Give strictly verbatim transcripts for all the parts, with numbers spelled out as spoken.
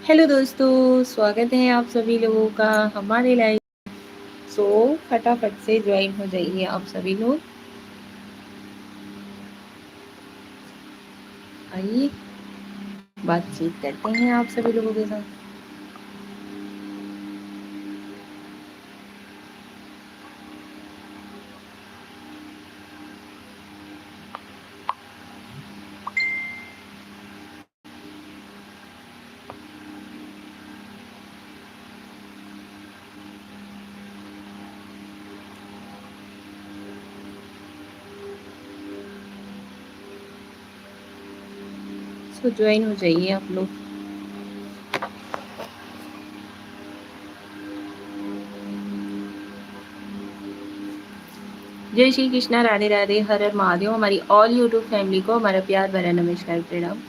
हेलो दोस्तों, स्वागत है आप सभी लोगों का हमारे लाइव। सो फटाफट से ज्वाइन हो जाइए आप सभी लोग। आइए, बातचीत करते हैं आप सभी लोगों के साथ। सो ज्वाइन हो जाइए आप लोग। जय श्री कृष्णा, राधे राधे, हर हर महादेव। हमारी ऑल यूट्यूब फैमिली को हमारा प्यार भरा नमस्कार, प्रणाम।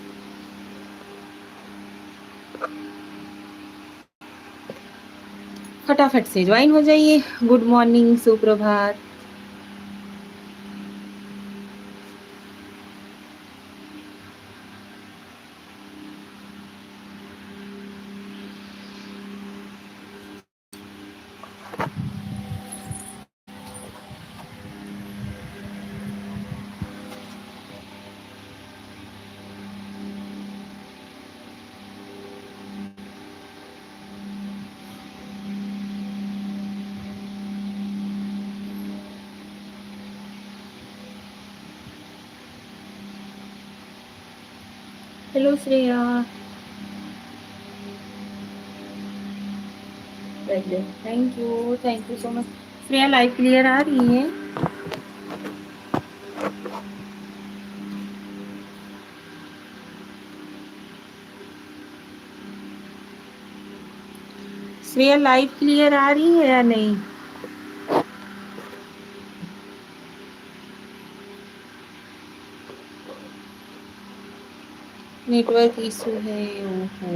फटाफट से ज्वाइन हो जाइए। गुड मॉर्निंग, सुप्रभात। Hello Shreya, thank you, thank you so much. Shreya, live clear आ रही है? श्रेया, लाइव क्लियर आ रही है या नहीं? नेटवर्क इशू है, ओहो।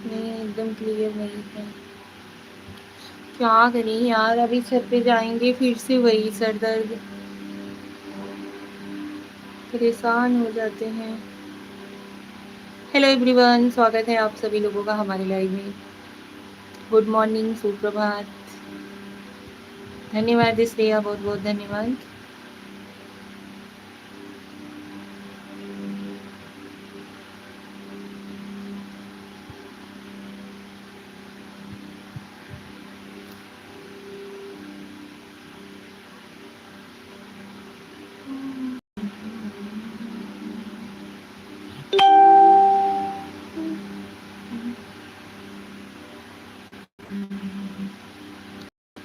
नहीं, एकदम क्लियर नहीं है। क्या करें यार, अभी छत पे जाएंगे फिर से वही सर दर्द, परेशान हो जाते हैं। हेलो एवरीवन, स्वागत है आप सभी लोगों का हमारे लाइव में। गुड मॉर्निंग, सुप्रभात। धन्यवाद श्रेया, बहुत बहुत धन्यवाद।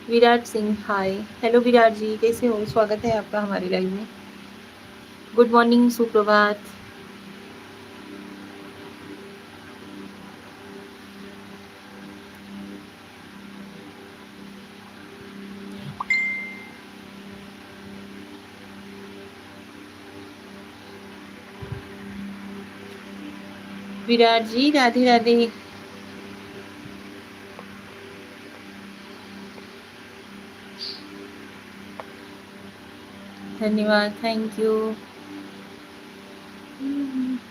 विराट सिंह, हाय। हेलो विराट जी, कैसे हो? स्वागत है आपका हमारे लाइव में। गुड मॉर्निंग, सुप्रभात। विराट जी, राधे राधे। धन्यवाद, थैंक यू।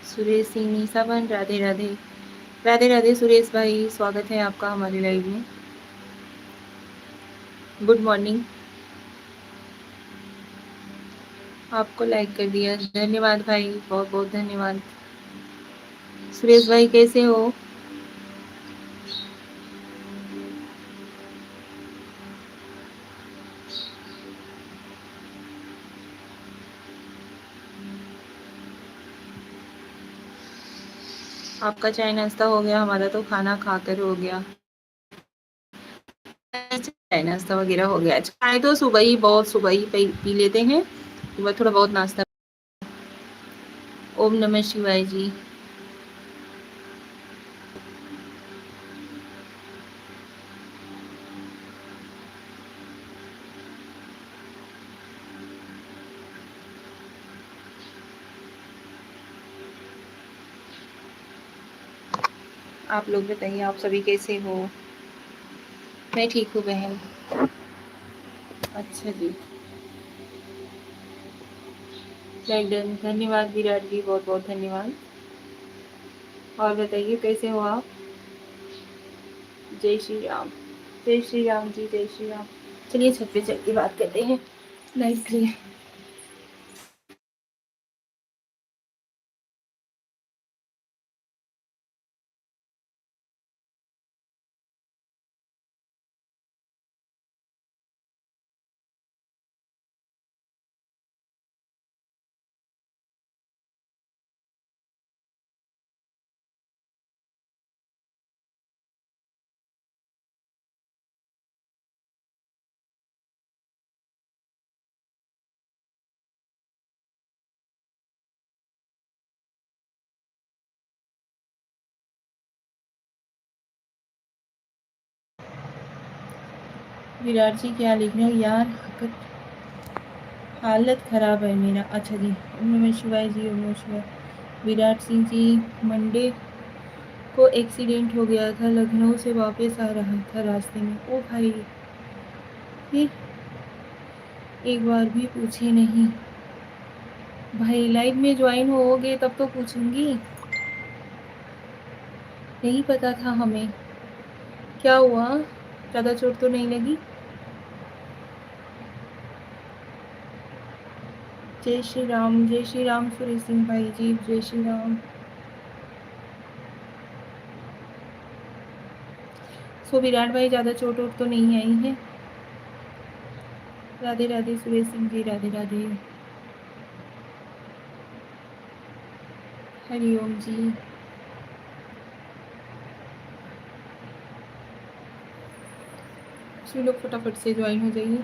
सुरेश सिंह निशावन, राधे राधे। राधे राधे सुरेश भाई, स्वागत है आपका हमारे लाइव में। Good morning. आपको लाइक कर दिया, धन्यवाद भाई, बहुत बहुत धन्यवाद। सुरेश भाई, कैसे हो? आपका चाय नाश्ता हो गया, हमारा तो खाना खाकर हो गया। चाय नाश्ता वगैरह हो गया। चाय तो सुबह ही, बहुत सुबह ही पी, पी लेते हैं, सुबह थोड़ा बहुत नाश्ता। ओम नमः शिवाय जी। आप लोग बताइए, आप सभी कैसे हो? मैं ठीक हूँ बहन। अच्छा जी, लंदन, धन्यवाद विराट जी, बहुत बहुत धन्यवाद। और बताइए, कैसे हो आप? जय श्री राम, जय श्री राम जी, जय श्री राम। चलिए, छत पे चल के बात करते हैं, लाइव के लिए। विराट जी क्या लिख रहे हैं यार, हकत हालत खराब है मेरा। अच्छा जी, ओम नमः शिवाय जी, ओम नमः शिवाय। विराट सिंह जी, मंडे को एक्सीडेंट हो गया था, लखनऊ से वापस आ रहा था, रास्ते में, ओ भाई, फिर एक बार भी पूछे नहीं। भाई, लाइव में ज्वाइन होगे तब तो पूछूंगी, नहीं पता था हमें। क्या हुआ, ज़्यादा चोट तो नहीं लगी? जय श्री राम, जय श्री राम सुरेश सिंह भाई जी, जय श्री राम। सो विराट भाई, ज़्यादा चोट वोट तो नहीं आई है? राधे राधे सुरेश सिंह जी, राधे राधे। हरिओम जी। आप सभी लोग फटाफट से ज्वाइन हो जाइए।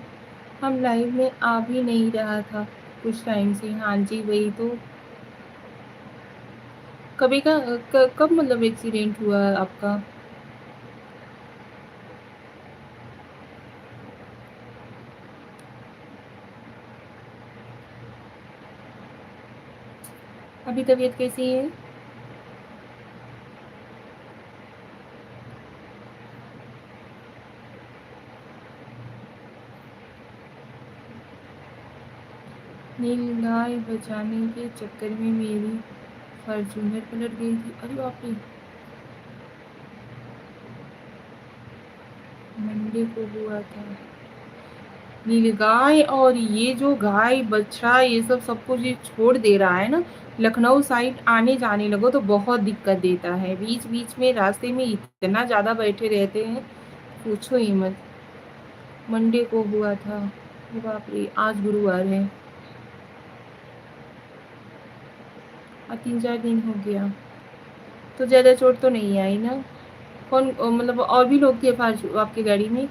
हम लाइव में आ भी नहीं रहा था कुछ टाइम से। हाँ जी, वही तो। कभी का, क-, कब मतलब एक्सीडेंट हुआ आपका? अभी तबीयत कैसी है? नीलगाय बचाने के चक्कर में मेरी फॉर्च्यूनर पलट गई थी। अरे बाप रे, मंडे को हुआ था। नीलगाय और ये जो गाय, बछड़ा, ये सब, सब कुछ ये छोड़ दे रहा है ना, लखनऊ साइड आने जाने लगो तो बहुत दिक्कत देता है। बीच बीच में रास्ते में इतना ज़्यादा बैठे रहते हैं, पूछो ही मत। मंडे को हुआ था। अरे बाप रे, आज गुरुवार है। आ, तीन चार दिन हो गया, तो ज़्यादा चोट तो नहीं आई ना? कौन, अ, मतलब और भी लोग थे फालतू आपके गाड़ी में? ओके।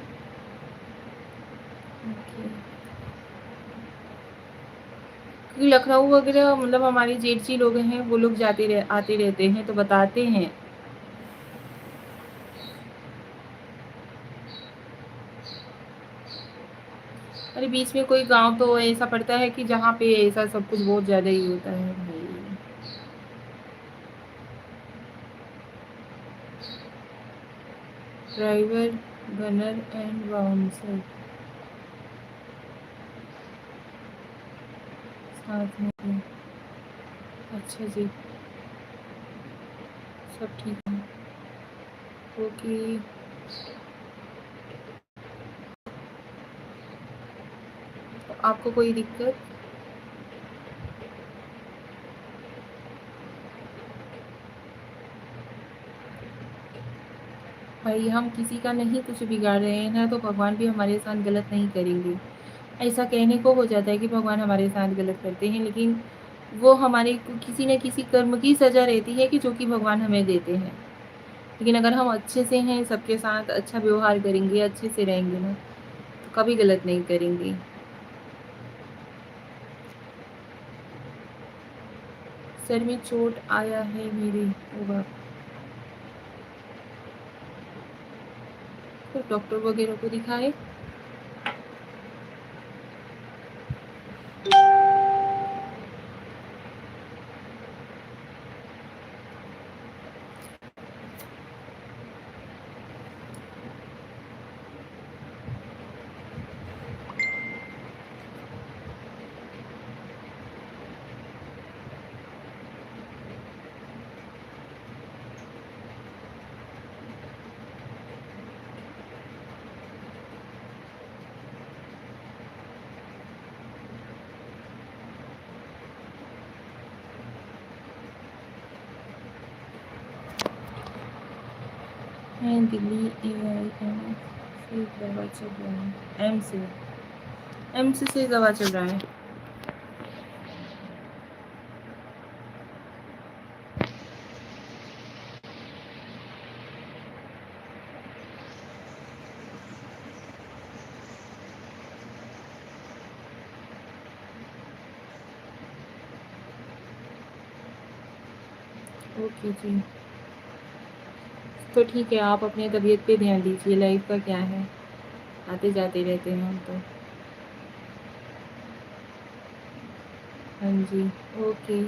क्योंकि लखनऊ वगैरह, मतलब हमारे जेठ जी लोग हैं, वो लोग जाते रह-, आते रहते हैं, तो बताते हैं। अरे, बीच में कोई गांव तो ऐसा पड़ता है कि जहाँ पे ऐसा सब कुछ बहुत ज़्यादा ही होता है भाई। Driver, gunner and bouncer साथ में। अच्छा जी, सब ठीक है। ओके। तो आपको कोई दिक्कत? भाई, हम किसी का नहीं कुछ बिगाड़ रहे हैं ना, तो भगवान भी हमारे साथ गलत नहीं करेंगे। ऐसा कहने को हो जाता है कि भगवान हमारे साथ गलत करते हैं, लेकिन वो हमारे को किसी न किसी कर्म की सजा रहती है कि जो कि भगवान हमें देते हैं। लेकिन अगर हम अच्छे से हैं, सबके साथ अच्छा व्यवहार करेंगे, अच्छे से रहेंगे ना, तो कभी गलत नहीं करेंगे। सर में चोट आया है मेरे, ओ बाप। तो डॉक्टर वगैरह को दिखाए। हैं दिल्ली, एआई एमएस से दवा चल रहा है। एम्स से, एम्स से दवा चल रहा है। ओके जी, तो ठीक है, आप अपने तबीयत पे ध्यान दीजिए। लाइफ का क्या है, आते जाते रहते हैं हम तो। हाँ जी, ओके,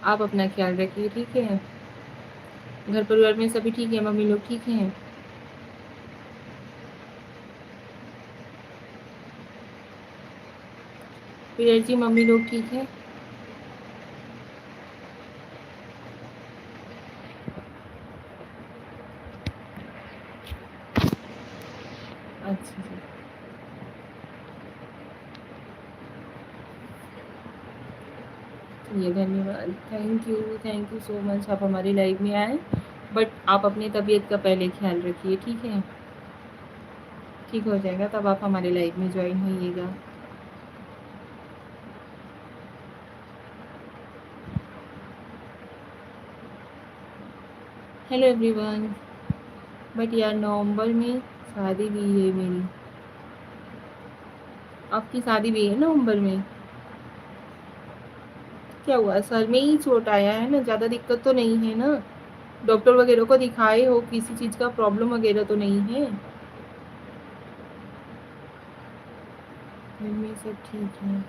आप अपना ख्याल रखिए, ठीक है? घर परिवार में सभी ठीक है? मम्मी लोग ठीक हैं? पीरियड जी, मम्मी लोग ठीक है? अच्छा जी, चलिए, धन्यवाद, thank you, thank you so much, आप हमारी लाइव में आए, but आप अपनी तबीयत का पहले ख्याल रखिए, ठीक है? ठीक हो जाएगा, तब आप हमारे लाइव में ज्वाइन होइएगा। हेलो एवरीवन, बट यार, नवंबर में शादी भी है मेरी। आपकी शादी भी है नवंबर में? क्या हुआ, सर में ही चोट आया है ना, ज़्यादा दिक्कत तो नहीं है ना? डॉक्टर वगैरह को दिखाए हो, किसी चीज़ का प्रॉब्लम वगैरह तो नहीं है? घर में सब ठीक है।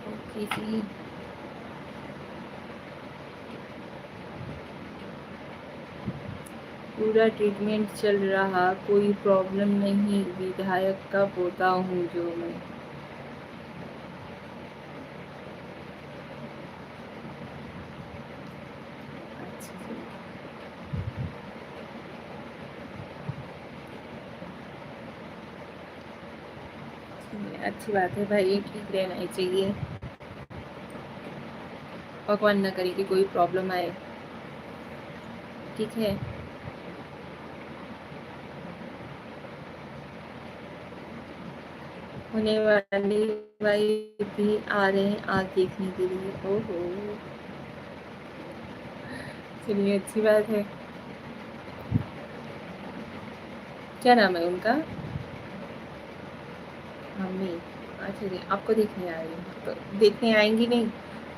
ओके जी। पूरा ट्रीटमेंट चल रहा, कोई प्रॉब्लम नहीं, विधायक का पोता हूँ जो मैं। अच्छा जी। अच्छी बात है भाई, ठीक रहना ही चाहिए। भगवान ना करे कि कोई प्रॉब्लम आए, ठीक है। होने वाले भाई भी आ रहे हैं आज देखने के लिए। ओहो, चलिए, अच्छी बात है। क्या नाम है उनका? मम्मी। अच्छा जी, आपको देखने आ रही हैं, तो देखने आएंगी नहीं।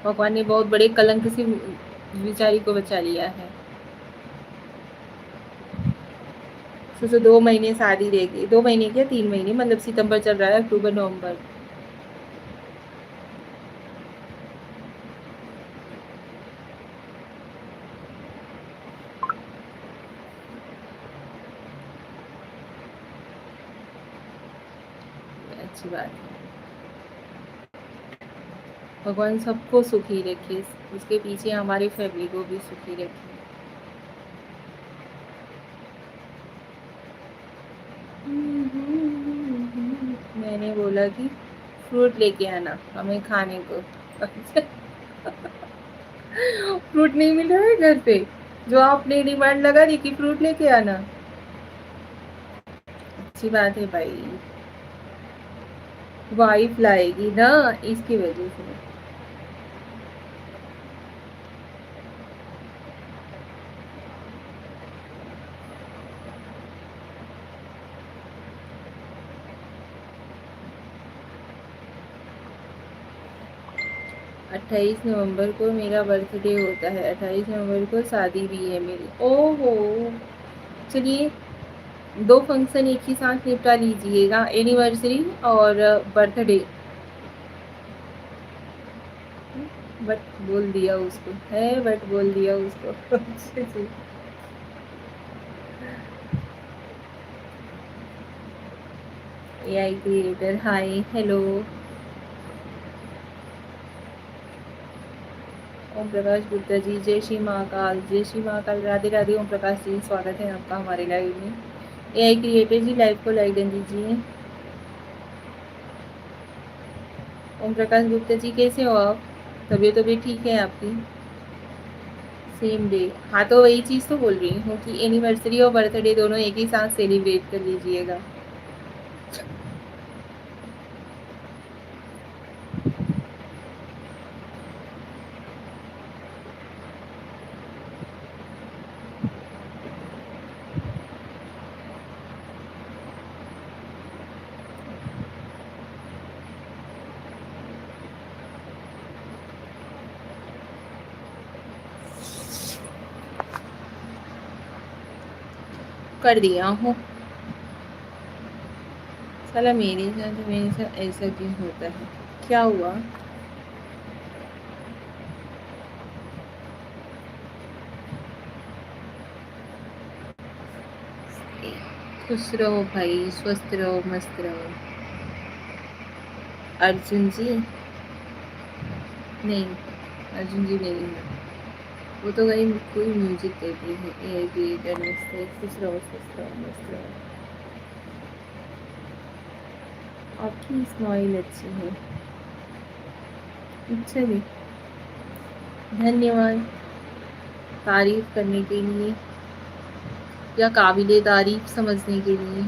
भगवान ने बहुत बड़े कलंक से बेचारी को बचा लिया है। सोचो, दो महीने शादी रह गई, दो महीने क्या, तीन महीने, मतलब सितंबर चल रहा है, अक्टूबर, नवंबर। अच्छी बात है। भगवान सबको सुखी रखे, उसके पीछे हमारी फैमिली को भी सुखी रखे। मैंने बोला कि फ्रूट लेके आना हमें खाने को। फ्रूट नहीं मिल रहा है घर पे, जो आपने डिमांड लगा दी कि फ्रूट लेके आना। अच्छी बात है भाई, वाइफ लाएगी ना, इसकी वजह से। अट्ठाईस नवंबर को मेरा बर्थडे होता है, अट्ठाईस नवंबर को शादी भी है मेरी। ओहो, चलिए, दो फंक्शन एक ही साथ निपटा लीजिएगा, एनिवर्सरी और बर्थडे। बट बोल दिया उसको, है, बट बोल दिया उसको। जी, जी। एआई क्रिएटर, हाय, हेलो। ओम प्रकाश गुप्ता जी, जय श्री महाकाल, जय श्री महाकाल, राधे राधे। ओम प्रकाश जी, स्वागत है आपका हमारे लाइव में। एआई क्रिएटर जी, लाइव को लाइक दे दीजिए। ओम प्रकाश गुप्ता जी, कैसे हो आप? तबीयत, तबीयत ठीक है आपकी? सेम डे, हाँ, तो वही चीज़ तो बोल रही हूँ कि एनिवर्सरी और बर्थडे दोनों एक ही साथ सेलिब्रेट कर लीजिएगा। कर दिया हूँ। साला, मेरे साथ हमेशा ऐसा क्यों होता है? क्या हुआ? खुश रहो भाई, स्वस्थ रहो, मस्त रहो। अर्जुन जी, नहीं, अर्जुन जी नहीं है, वो तो कहीं कोई म्यूजिक देती है। एआई क्रिएटर, मस्त है, खुश रहो, स्वस्थ रहो, मस्त रहो। आपकी स्माइल अच्छी है। अच्छा जी, धन्यवाद तारीफ करने के लिए या काबिले तारीफ समझने के लिए।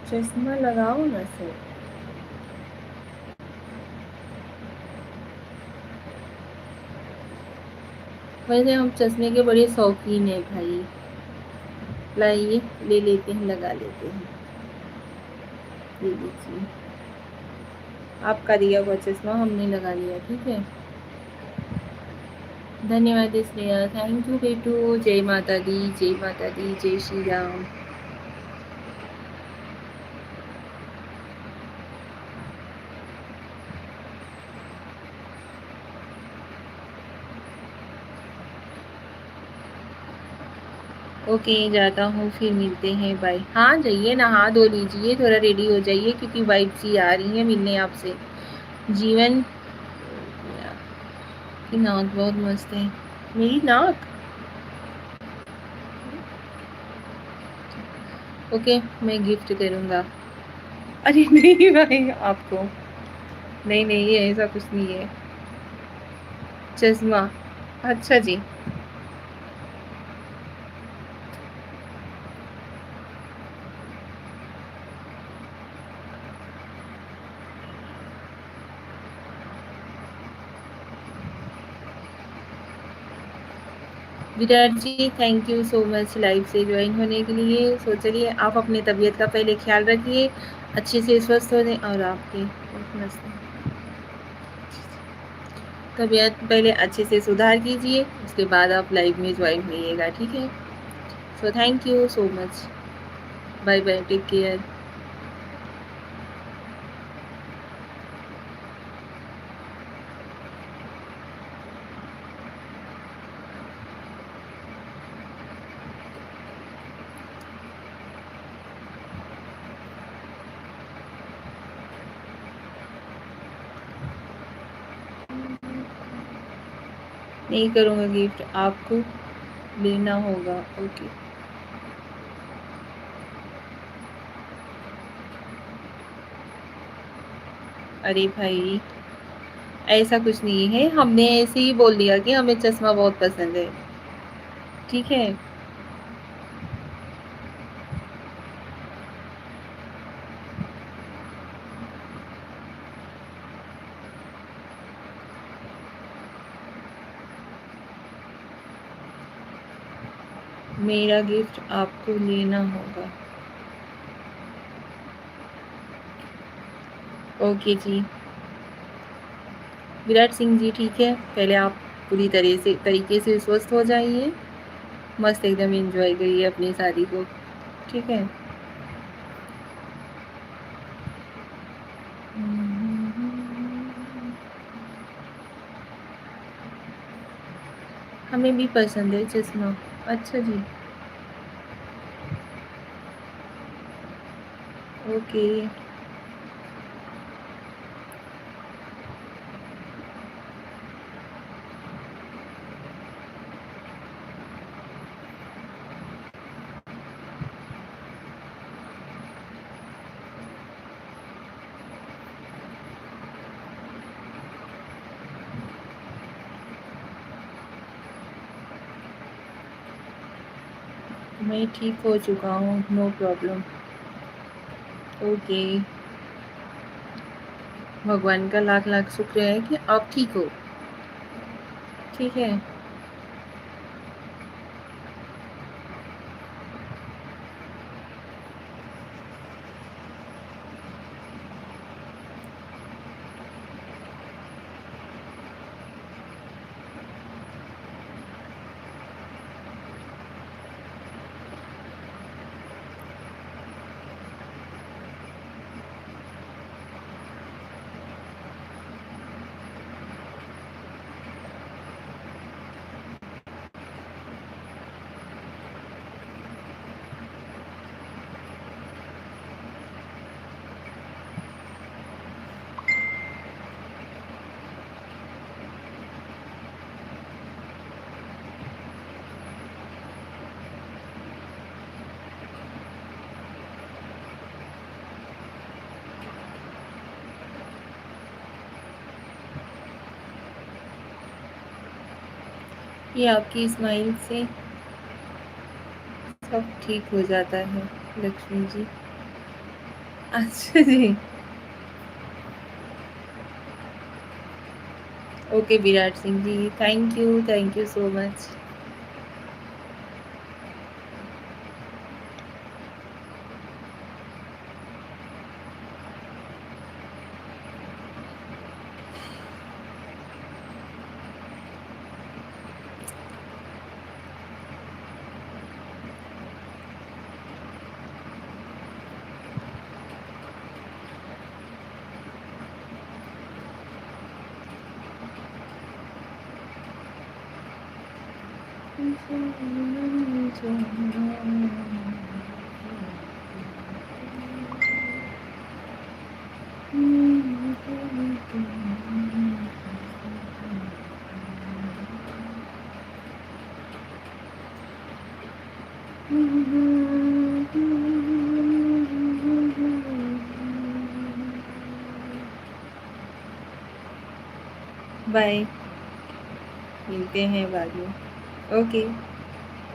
चश्मा लगाओ ना सर। वैसे हम चश्मे के बड़े शौकीन हैं भाई, लाइए, ले लेते हैं, लगा लेते हैं। ये लीजिए, आपका दिया हुआ चश्मा हमने लगा लिया, ठीक है। धन्यवाद स्नेहा, thank you बेटू। जय माता दी, जय माता दी, जय श्री राम। ओके, जाता हूँ, फिर मिलते हैं, बाय। हाँ, जाइए, नहा धो लीजिए, थोड़ा रेडी हो जाइए, क्योंकि वाइफ जी आ रही हैं मिलने आपसे। जीवन की नाक बहुत मस्त है। मेरी नाक? ओके, मैं गिफ्ट करूँगा। अरे नहीं भाई, आपको नहीं, नहीं, ये ऐसा कुछ नहीं है। चश्मा, अच्छा जी। विराट जी, thank you so much live से ज्वाइन होने के लिए। सो चलिए, आप अपने तबीयत का पहले ख्याल रखिए, अच्छे से स्वस्थ हो जाएं। और आपके बहुत मस्त है। तबीयत पहले अच्छे से सुधार कीजिए, उसके बाद आप लाइव में ज्वाइन होइएगा, ठीक है? So thank you so much, bye bye, take care। नहीं करूँगा गिफ्ट, आपको लेना होगा। ओके। अरे भाई, ऐसा कुछ नहीं है, हमने ऐसे ही बोल दिया कि हमें चश्मा बहुत पसंद है, ठीक है। मेरा गिफ्ट आपको लेना होगा। ओके जी। विराट सिंह जी, ठीक है, पहले आप पूरी तरह से, तरीके से स्वस्थ हो जाइए, मस्त एकदम एंजॉय करिए अपनी शादी को, ठीक है। हमें भी पसंद है चश्मा। अच्छा जी, ओके। मैं ठीक हो चुका हूँ, no problem। ओके, भगवान का लाख लाख शुक्र है कि आप ठीक हो, ठीक है। ये आपकी स्माइल से सब ठीक हो जाता है लक्ष्मी जी। अच्छा जी, okay Virat Singh ji, thank you, thank you so much। Bye, मिलते हैं बाद में। Okay,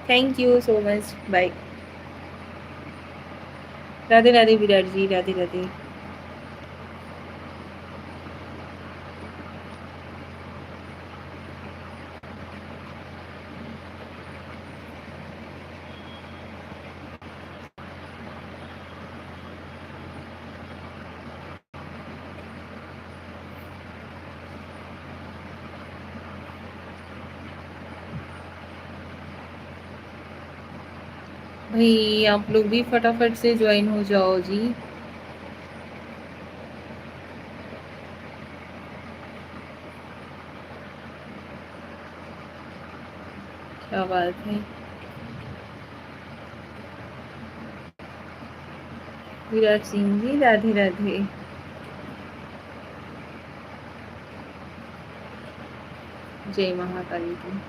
thank you so much, bye. Radhe Radhe Virat ji, Radhe Radhe. भाई, आप लोग भी फटाफट से ज्वाइन हो जाओ जी। क्या बात है। विराट सिंह जी, राधे राधे। जय महाकाली की।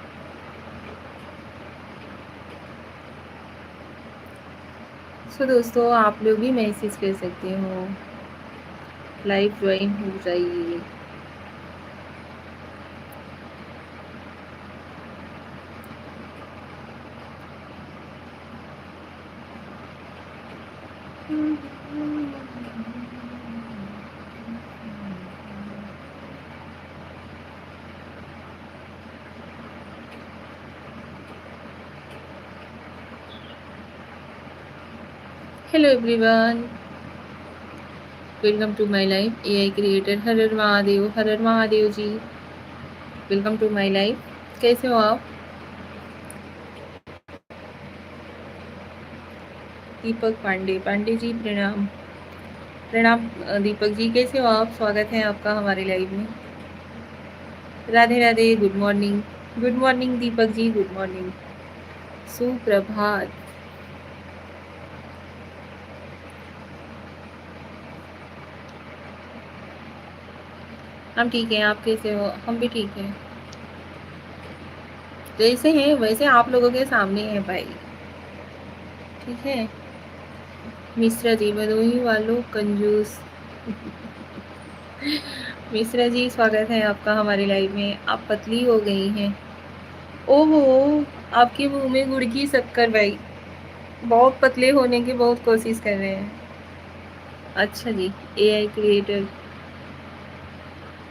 So दोस्तों, आप लोग भी मैसेज कर सकते हो। लाइव ज्वाइन हो जाइए। Hello everyone, welcome to my live। AI creator, her her महादेव, हर हर महादेव ji, welcome to my live। कैसे हो आप? दीपक पांडे, पांडे जी प्रणाम। प्रणाम, अ, दीपक जी, कैसे हो आप? स्वागत है आपका हमारे लाइव में। Radhe Radhe, good morning. Good morning Deepak ji, good morning, सुप्रभात। हम ठीक हैं, आप कैसे हो? हम भी ठीक हैं, जैसे हैं वैसे आप लोगों के सामने हैं भाई, ठीक है। मिश्रा जी, भदोही वालों कंजूस। मिश्रा जी, स्वागत है आपका हमारे लाइव में। आप पतली हो गई हैं। ओहो, आपके मुंह में गुड़ की शक्कर भाई, बहुत पतले होने की बहुत कोशिश कर रहे हैं। अच्छा जी, AI creator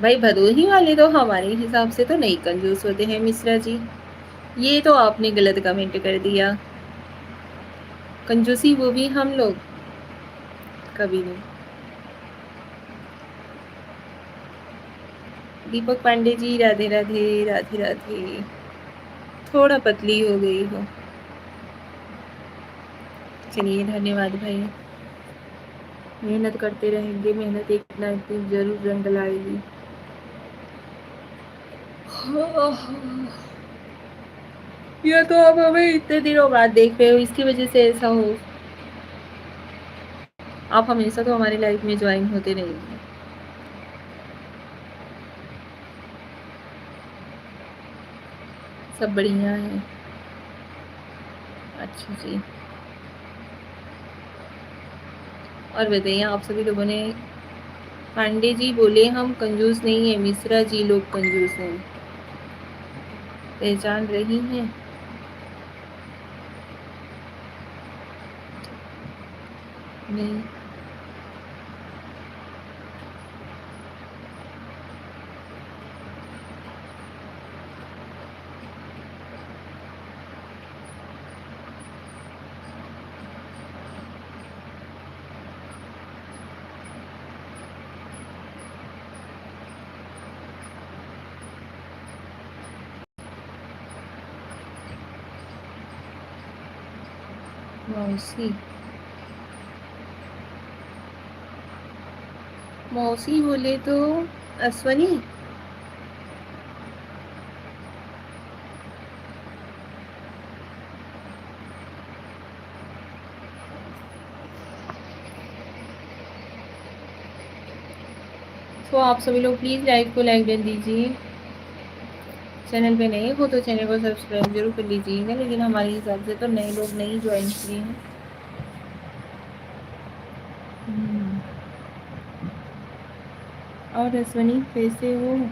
भाई, भदोही वाले तो हमारे हिसाब से तो नहीं कंजूस होते हैं मिश्रा जी, ये तो आपने गलत कमेंट कर दिया। कंजूसी वो भी हम लोग कभी नहीं। दीपक पांडे जी, राधे राधे, राधे राधे। थोड़ा पतली हो गई हो। चलिए, धन्यवाद भाई, मेहनत करते रहेंगे, मेहनत एक ना एक दिन जरूर रंग लाएगी। ये तो आप हमें इतने दिनों बाद देख रहे हो, इसकी वजह से ऐसा हो। आप हमेशा तो हमारे लाइव में ज्वाइन होते नहीं। सब बढ़िया है। अच्छा जी, और बताइए, आप सभी लोगों ने, पांडे जी बोले हम कंजूस नहीं है, मिश्रा जी लोग कंजूस हैं, पहचान रही हैं? नहीं। मौसी, मौसी बोले तो अश्वनी। तो आप सभी लोग प्लीज लाइव को लाइक कर दीजिए। चैनल पे नए हो तो चैनल को सब्सक्राइब जरूर कर लीजिएगा, लेकिन हमारे हिसाब से तो नए लोग नहीं ज्वाइन किए हैं। हम्म। और अश्वनी, कैसे हो?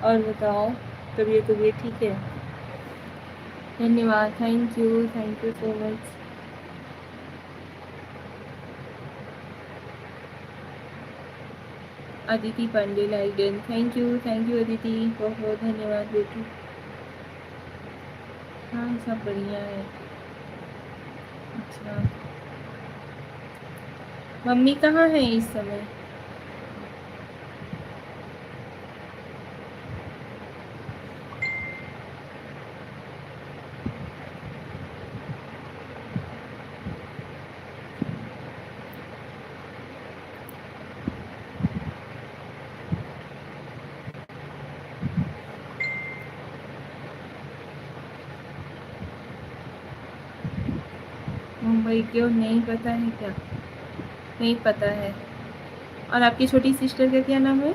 और बताओ, तबीयत, तबीयत ठीक है? धन्यवाद, thank you, thank you so much। Aditi Pandey, like done, thank you, thank you Aditi, बहुत बहुत धन्यवाद बेटी। हाँ, सब बढ़िया है। अच्छा, मम्मी कहाँ है इस समय? मुंबई के हो, नहीं पता है क्या? नहीं पता है। और आपकी छोटी सिस्टर का क्या नाम है?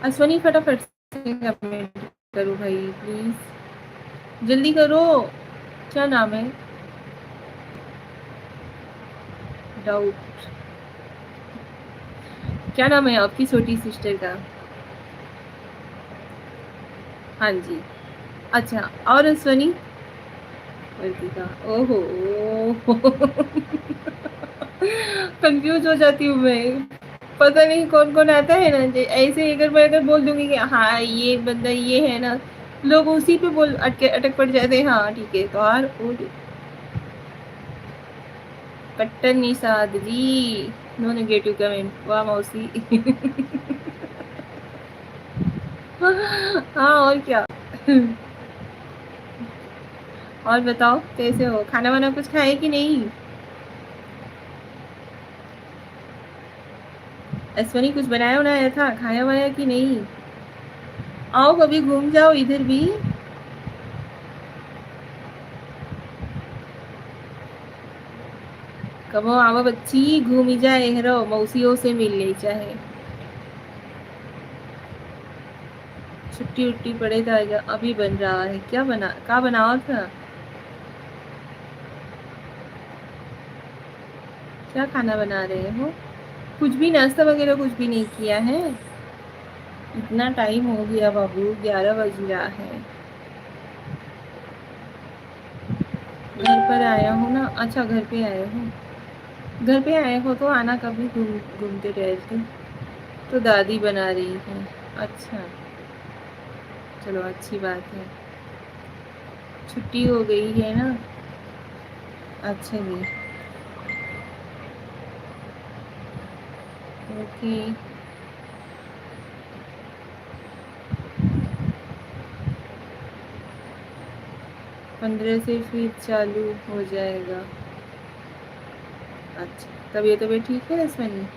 अश्विनी, फटाफट से कमेंट करो भाई, प्लीज जल्दी करो। क्या नाम है? डाउट। क्या नाम है आपकी छोटी सिस्टर का? हाँ जी। अच्छा, और अश्विनी? वर्तिका। ओहो। कंफ्यूज हो जाती हूँ मैं। पता नहीं कौन कौन आता है ना, जे-, ऐसे अगर मैं अगर बोल दूंगी कि हाँ, ये बंदा ये है ना, लोग उसी पे बोल अटके, अटक पड़ जाते हैं। हाँ, ठीक है, तो और वो दे-, कट्टर निषाद जी, नो नेगेटिव कमेंट। वाह मौसी। हाँ, और क्या। और बताओ, कैसे हो? खाना वाना कुछ खाए कि नहीं? अश्विनी, कुछ बनाया बनाया था, खाया वाया कि नहीं? आओ, कभी घूम जाओ इधर भी। कबो आवा बच्ची, घूमी जाए एहरो, मौसियों से मिल ले चाहे। छुट्टी उट्टी पड़े तो आएगा। अभी बन रहा है। क्या बना, का बनावा था? क्या खाना बना रहे हो? कुछ भी नाश्ता वगैरह कुछ भी नहीं किया है? इतना टाइम हो गया बाबू, ग्यारह बज रहा है। घर पर आया हो ना? अच्छा, घर पे आए हो। घर पे आए हो तो आना कभी घूम-, घूमते टहलते। तो दादी बना रही है। अच्छा, चलो, अच्छी बात है, छुट्टी हो गई है ना। अच्छा जी, ओके। पन्द्रह से फिर चालू हो जाएगा। अच्छा, तबीयत, तबीयत ठीक है अश्विनी?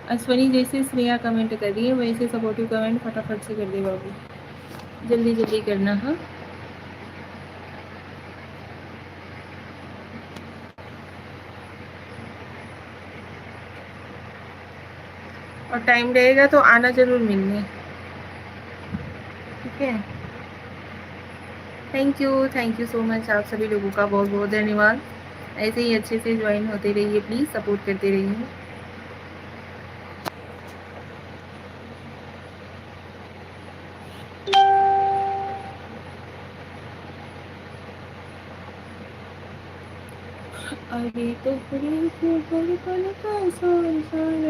अश्विनी, जैसे श्रेया कमेंट कर रही है, वैसे सपोर्टिव कमेंट फटाफट से कर दे बाबू, जल्दी जल्दी करना। हाँ, और टाइम रहेगा तो आना जरूर मिलने, ठीक है? Thank you, thank you so much. आप सभी लोगों का बहुत बहुत धन्यवाद। ऐसे ही अच्छे से ज्वाइन होते रहिए, प्लीज सपोर्ट करते रहिए। अरे तोहरे के बड़पन का साल साल।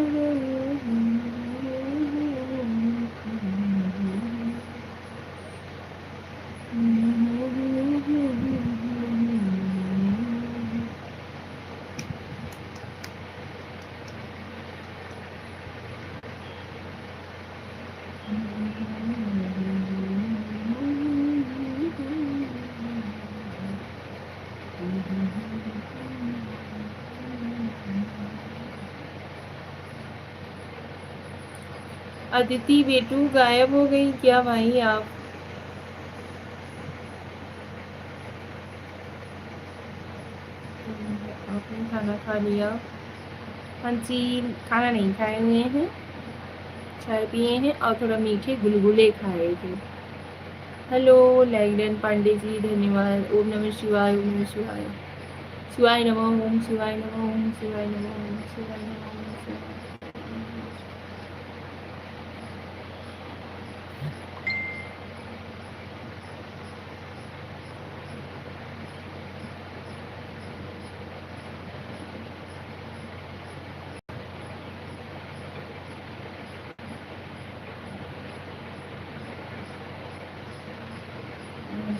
अदिति बेटू, गायब हो गई क्या भाई आप? आपने खाना खा लिया? हाँ जी, खाना नहीं खाए हुए हैं, चाय पिए हैं और थोड़ा मीठे गुलगुले खाए थे। हेलो, लाइगडन पांडे जी, धन्यवाद। ओम नमः शिवाय, ओम नमः शिवाय। शिवाय नमः, ओम शिवाय नमः, ओम शिवाय नमः, ओम शिवाय नमः, ओम शिवाय नमः।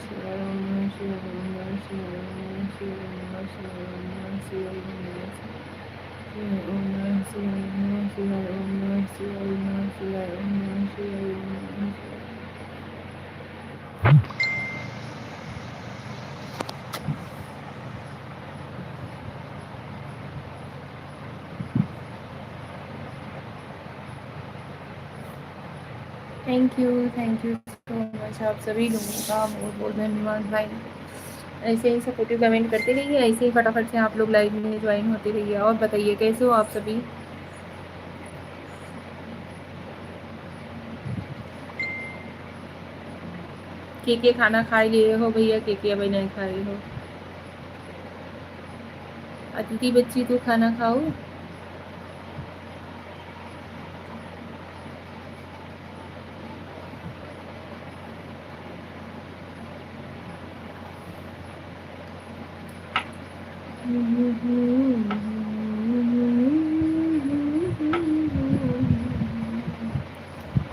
Thank you, thank you so much आप सभी लोगों का बहुत बहुत धन्यवाद भाई। ऐसे ही सपोर्टिव कमेंट करते रहिए, ऐसे ही फटाफट से आप लोग लाइव में ज्वाइन होते रहिए। और बताइए कैसे हो आप सभी? के के खाना खाई लिए हो भैया? के के अभी नहीं खाई हो? अदिति बच्ची तू खाना खाऊ?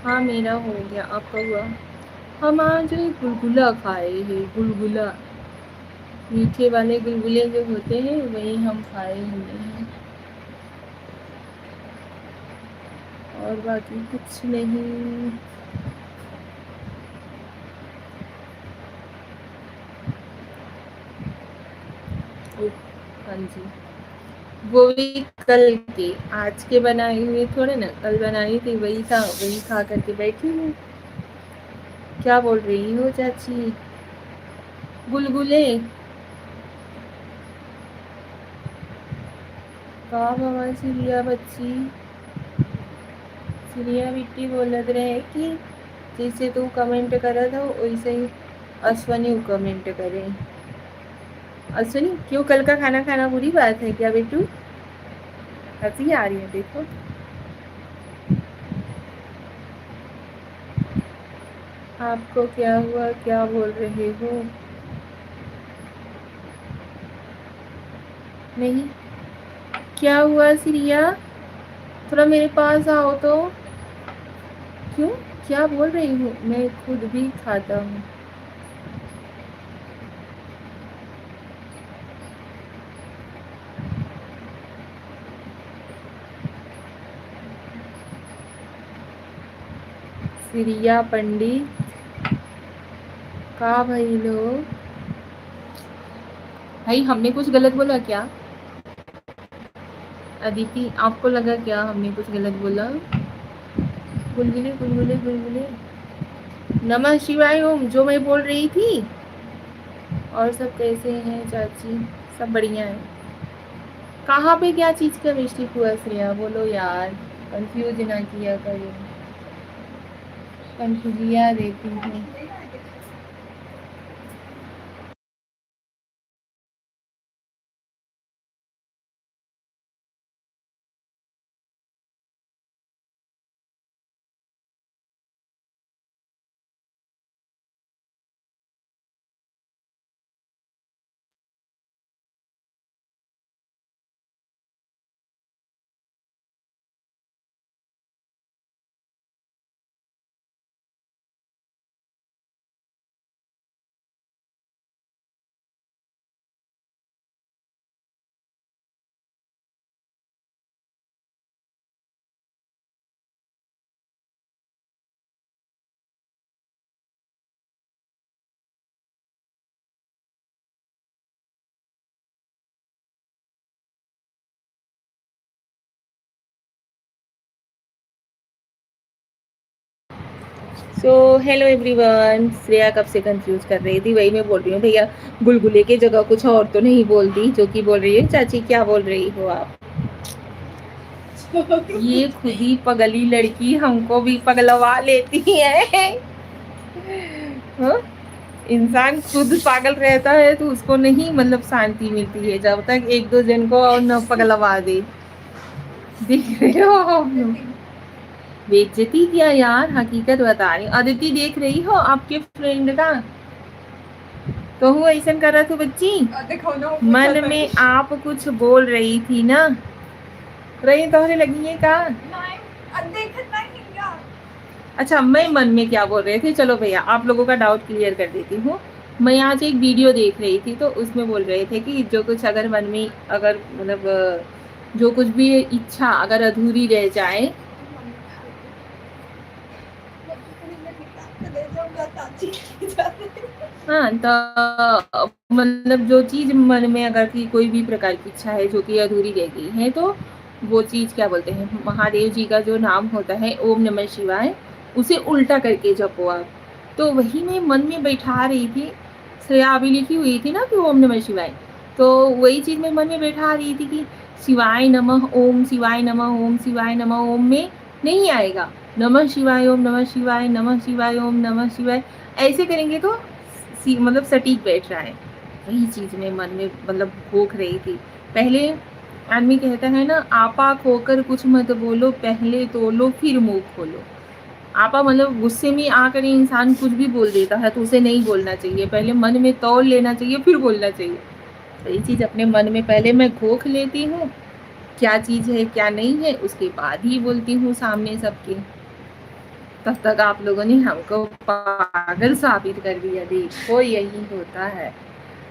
हाँ, मेरा हो गया, आपका हुआ? हम आज गुलगुला खाए हैं, गुलगुला। मीठे वाले गुलगुले जो होते हैं, वही हम खाए हुए हैं, और बाकी कुछ नहीं। ओ, हाँ जी, वो भी कल के, आज के बनाए हुए थोड़े ना, कल बनाई थी, वही था, वही खा करके बैठी हूँ। क्या बोल रही हो चाची? गुलगुले? का बाबा सिरिया बच्ची? सिरिया बिट्टी बोलत रहे कि जैसे तू कमेंट करत हो, वैसे ही अश्वनी कमेंट करे। अश्वनी, क्यों, कल का खाना खाना बुरी बात है क्या बेटू? हंसी आ रही है, देखो। आपको क्या हुआ, क्या बोल रहे हो? नहीं, क्या हुआ सिरिया? थोड़ा मेरे पास आओ तो। क्यों, क्या बोल रही हो? मैं खुद भी खाता हूँ। सिरिया पंडित, का भइल हो? भाई, हमने कुछ गलत बोला क्या? अदिति, आपको लगा क्या हमने कुछ गलत बोला? गुलगुले, गुलगुले, गुलगुले। नमः शिवाय ओम, जो मैं बोल रही थी। और सब कैसे हैं चाची? सब बढ़िया है। कहाँ पे क्या चीज़ का मिस्टेक हुआ श्रेया? बोलो यार, कंफ्यूज ना किया करो, कंफ्यूजिया देती हूँ। So hello everyone, श्रेया कब से कंफ्यूज कर रही थी, वही मैं बोल रही हूँ भैया, गुलगुले की जगह कुछ और तो नहीं बोल दी जो कि बोल रही है। चाची, क्या बोल रही हो आप? ये खुद ही पगली लड़की हमको भी पगलवा लेती है। हाँ? इंसान खुद पागल रहता है तो उसको नहीं, मतलब, शांति मिलती है जब तक एक दो जन को और न पगलवा दे। देख रहे हो आप लोग? बेइज्जती किया यार, हकीकत बता रही हूँ। अदिति, देख रही हो आपके फ्रेंड का? तो हूँ ऐसन करत हूँ बच्ची, आ, देखो ना, वो मन चलता में है। आप कुछ बोल रही थी ना, रही तोहरे लगी है का? नहीं, आ, देखत नहीं है क्या? अच्छा, मैं मन में क्या बोल रही थी, चलो भैया, आप लोगों का डाउट क्लियर कर देती हूँ। मैं आज एक वीडियो देख रही थी, तो उसमें बोल रहे थे कि जो कुछ अगर मन में, अगर मतलब, अ, जो कुछ भी इच्छा अगर अधूरी रह जाए, हाँ, तो मतलब जो चीज मन में अगर की कोई भी प्रकार की इच्छा है जो कि अधूरी रह गई है, तो वो चीज क्या बोलते हैं, महादेव जी का जो नाम होता है ओम नमः शिवाय, उसे उल्टा करके जपो आप। तो वही मैं मन में बैठा रही थी, श्रेया अभी लिखी हुई थी ना कि ओम नमः शिवाय, तो वही चीज मैं मन में बैठा रही थी कि शिवाय नमः ओम, शिवाय नमः ओम, शिवाय नमः ओम में नहीं आएगा, नमः शिवाय ओम नमः शिवाय, नमः शिवाय ओम नमः शिवाय, ऐसे करेंगे तो सी-, मतलब सटीक बैठ रहा है। वही चीज मैं मन में मतलब घोख रही थी। पहले आदमी कहता है ना, "आपा खोकर कुछ मत बोलो, पहले तोलो फिर मुंह खोलो।" आपा मतलब गुस्से में आकर इंसान कुछ भी बोल देता है, तो उसे नहीं बोलना चाहिए, पहले मन में तौल लेना चाहिए, फिर बोलना चाहिए। तो ये चीज अपने मन में पहले मैं घोख लेती हूँ, क्या चीज है क्या नहीं है, उसके बाद ही बोलती हूँ सामने सबके। तब तक आप लोगों ने हमको पागल साबित कर दिया। देखो, यही होता है,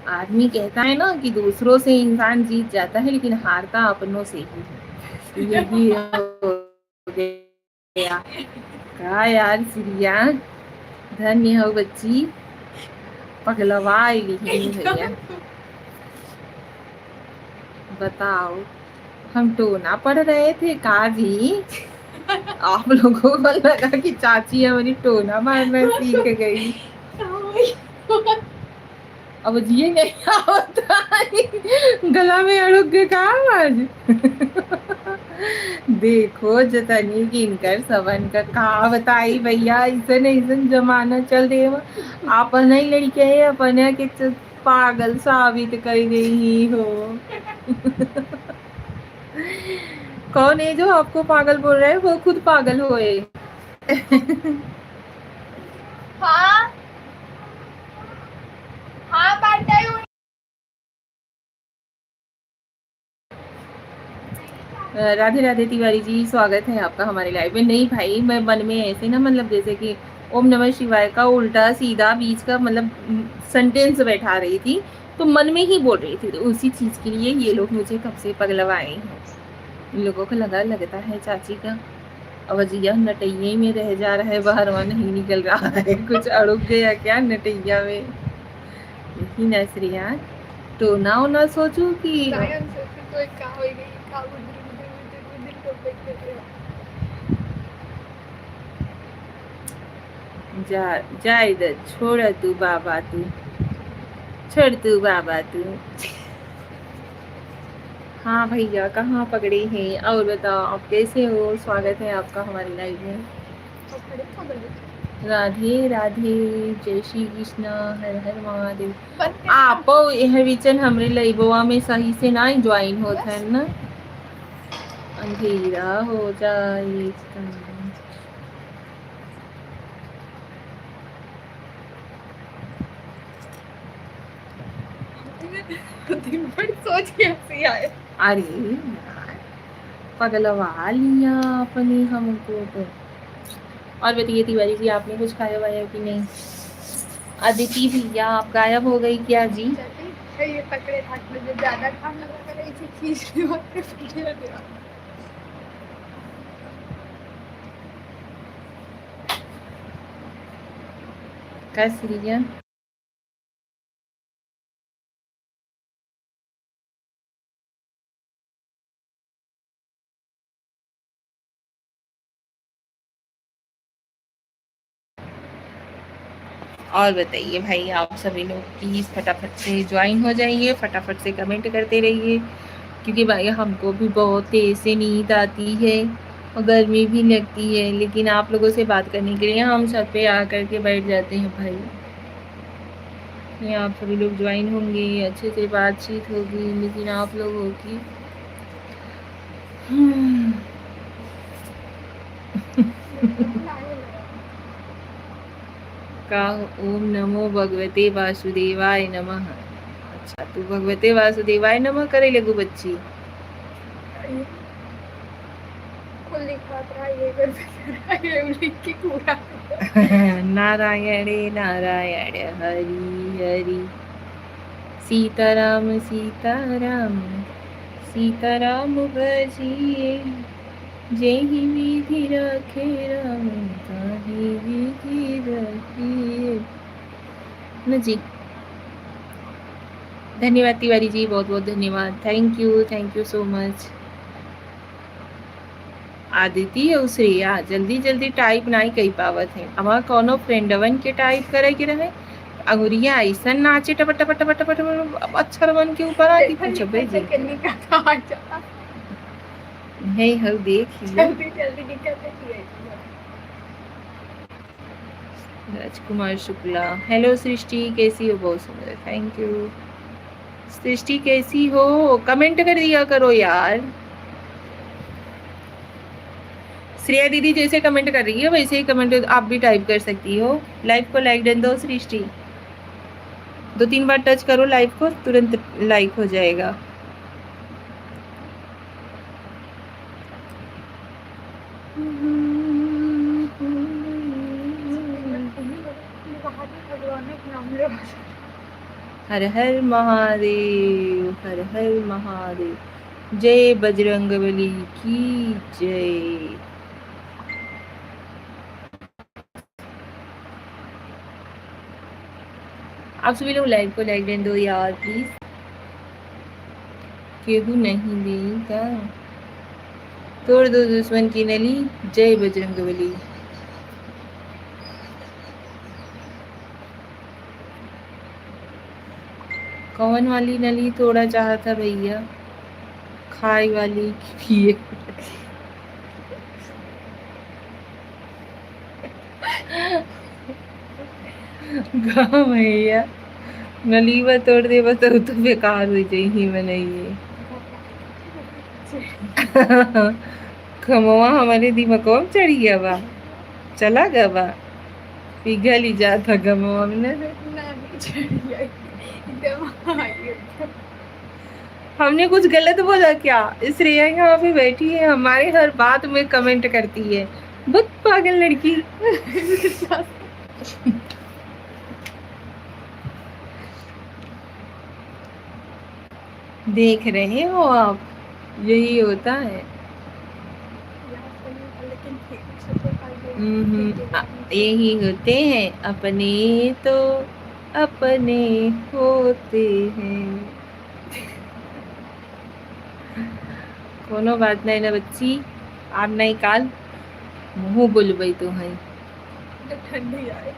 आदमी कहता है ना कि दूसरों से इंसान जीत जाता है, लेकिन हारता अपनों से ही है। यही हो गया। का यार श्रेया, धन्य हो बच्ची, पगलवा लिही भैया। बताओ, हम टोना पढ़ रहे थे का जी? आप लोगों को लगा कि चाची हमारी टोना मारना सीख गई। अब जिए नहीं आवता। गला में अड़ुक गए का आज? देखो जतनी कि इनकर सबन का का बताई भैया, ऐसन ऐसन जमाना चल दे। अपने ही लड़के है, अपने के च-, पागल साबित कर गई हो। कौन है जो आपको पागल बोल रहा है, वो खुद पागल होए। हाँ, हाँ, बात आई हुई। अ, राधे राधे तिवारी जी, स्वागत है आपका हमारे लाइव में। नहीं भाई, मैं मन में ऐसे ना, मतलब जैसे कि ओम नमः शिवाय का उल्टा सीधा बीच का मतलब, उम, सेंटेंस बैठा रही थी, तो मन में ही बोल रही थी, तो उसी चीज़ के लिए ये लोग मुझे कब से पगलवाए हैं। इन लोगों को लगा, लगता है चाची का अवजिया नटैया में रह जा रहा है, बाहरवा नहीं निकल रहा है। कुछ अड़ुक गया क्या नटैया में? यही ना श्रेया, तो ना, ना सोचू कि सायन से फिर तो एक का हो गई, का गुदरी, गुदरी, गुदरी, गुदरी, गुदरी, गुदरी। जा, जाए दे, छोड़ तू बाबा तू, छोड़ तू बाबा तू। हाँ भैया, कहाँ पकड़े हैं? और बताओ, आप कैसे हो? स्वागत है आपका हमारे लाइव में। राधे राधे, जय श्री कृष्णा, हर हर महादेव। आप यह विचन हमरे लाइववा में सही से ना ज्वाइन होत है ना, अंधेरा हो जाए। दिन भर सोच के हंसी आए। अरे यार, पगलवा लिया अपने हमको तो। और बताइए तिवारी जी, आपने कुछ खाया वाया कि नहीं? अदिति भैया, आप गायब हो गई क्या जी? चाची, ये पकड़े हाथ में जो ज्यादा खाना लगा रही थी, खींच लिया। का श्रेया? और बताइए भाई, आप सभी लोग प्लीज़ फटाफट से ज्वाइन हो जाइए, फटाफट से कमेंट करते रहिए, क्योंकि भाई हमको भी बहुत तेज़ से नींद आती है और गर्मी भी लगती है, लेकिन आप लोगों से बात करने के लिए हम छत पे आ करके बैठ जाते हैं भाई। ये आप सभी लोग ज्वाइन होंगे, अच्छे से बातचीत होगी, लेकिन आप लोगों की, हम्म। का ओम नमो भगवते वासुदेवाय नमः। अच्छा, तू भगवते वासुदेवाय नमः करे लगू बच्ची। कुल लिखात रहा, ये कर रहा, ये लिख के पूरा। नारायणे नारायण हरि हरि। सीताराम सीताराम सीताराम भजिए। जेहि विधि राखे राम ताहि विधि रहिए। न जी। धन्यवाद तिवारी जी, बहुत बहुत धन्यवाद। Thank you, thank you so much। Aditi और श्रेया जल्दी जल्दी type नाई कई पावत है। हमार कौनो friendवन के type करे के रहे, अंगुरिया ऐसन नाचे टप टप टप टप टप, अब अक्षरवन के ऊपर आके देखो, पूछबे देखो, जी। करने का था, आ जा। है, हऊ देख लियो। जल्दी, जल्दी निकल के पिए। राजकुमार शुक्ला, hello सृष्टि, कैसी हो? बहुत सुंदर, thank you। सृष्टि कैसी हो? Comment कर दिया करो यार। श्रेया दीदी जैसे comment कर रही है वैसे ही comment आप भी type कर सकती हो। Live को like done दो सृष्टि, दो तीन बार touch करो live को, तुरंत like हो जाएगा। हर हर महादेव, हर हर महादेव। जय बजरंगबली की जय। आप सभी लोग live को like done दो यार please। केहू नहीं देई का? तोड़ दो दुश्मन की नली, जय बजरंगबली। कौन वाली नली तोड़ा चाहत है भैया? खाए वाली कि पिए? गा भैया, नलीवा तोड़ देबा त उ तो बेकार हो जाई ही मनइये। खमवा हमरे दिमगवा में चढ़ि गवा बा, चला गवा बा, पिघल ही जात है गमवा में ना। ना, नहीं चढ़ि गई, एकदम आई है। हमने कुछ गलत बोला क्या? श्रेया यहाँ पे बैठी है, हमारे हर बात में comment करती है, बहुत पागल लड़की। देख रहे हो आप, यही होता है। हम्म, हम्म, आ, यही होते हैं, अपने तो अपने होते हैं। कोनो बात नहीं ना बच्ची, आज नहीं काल मुँह बोलबई तो है। ठंडी आए।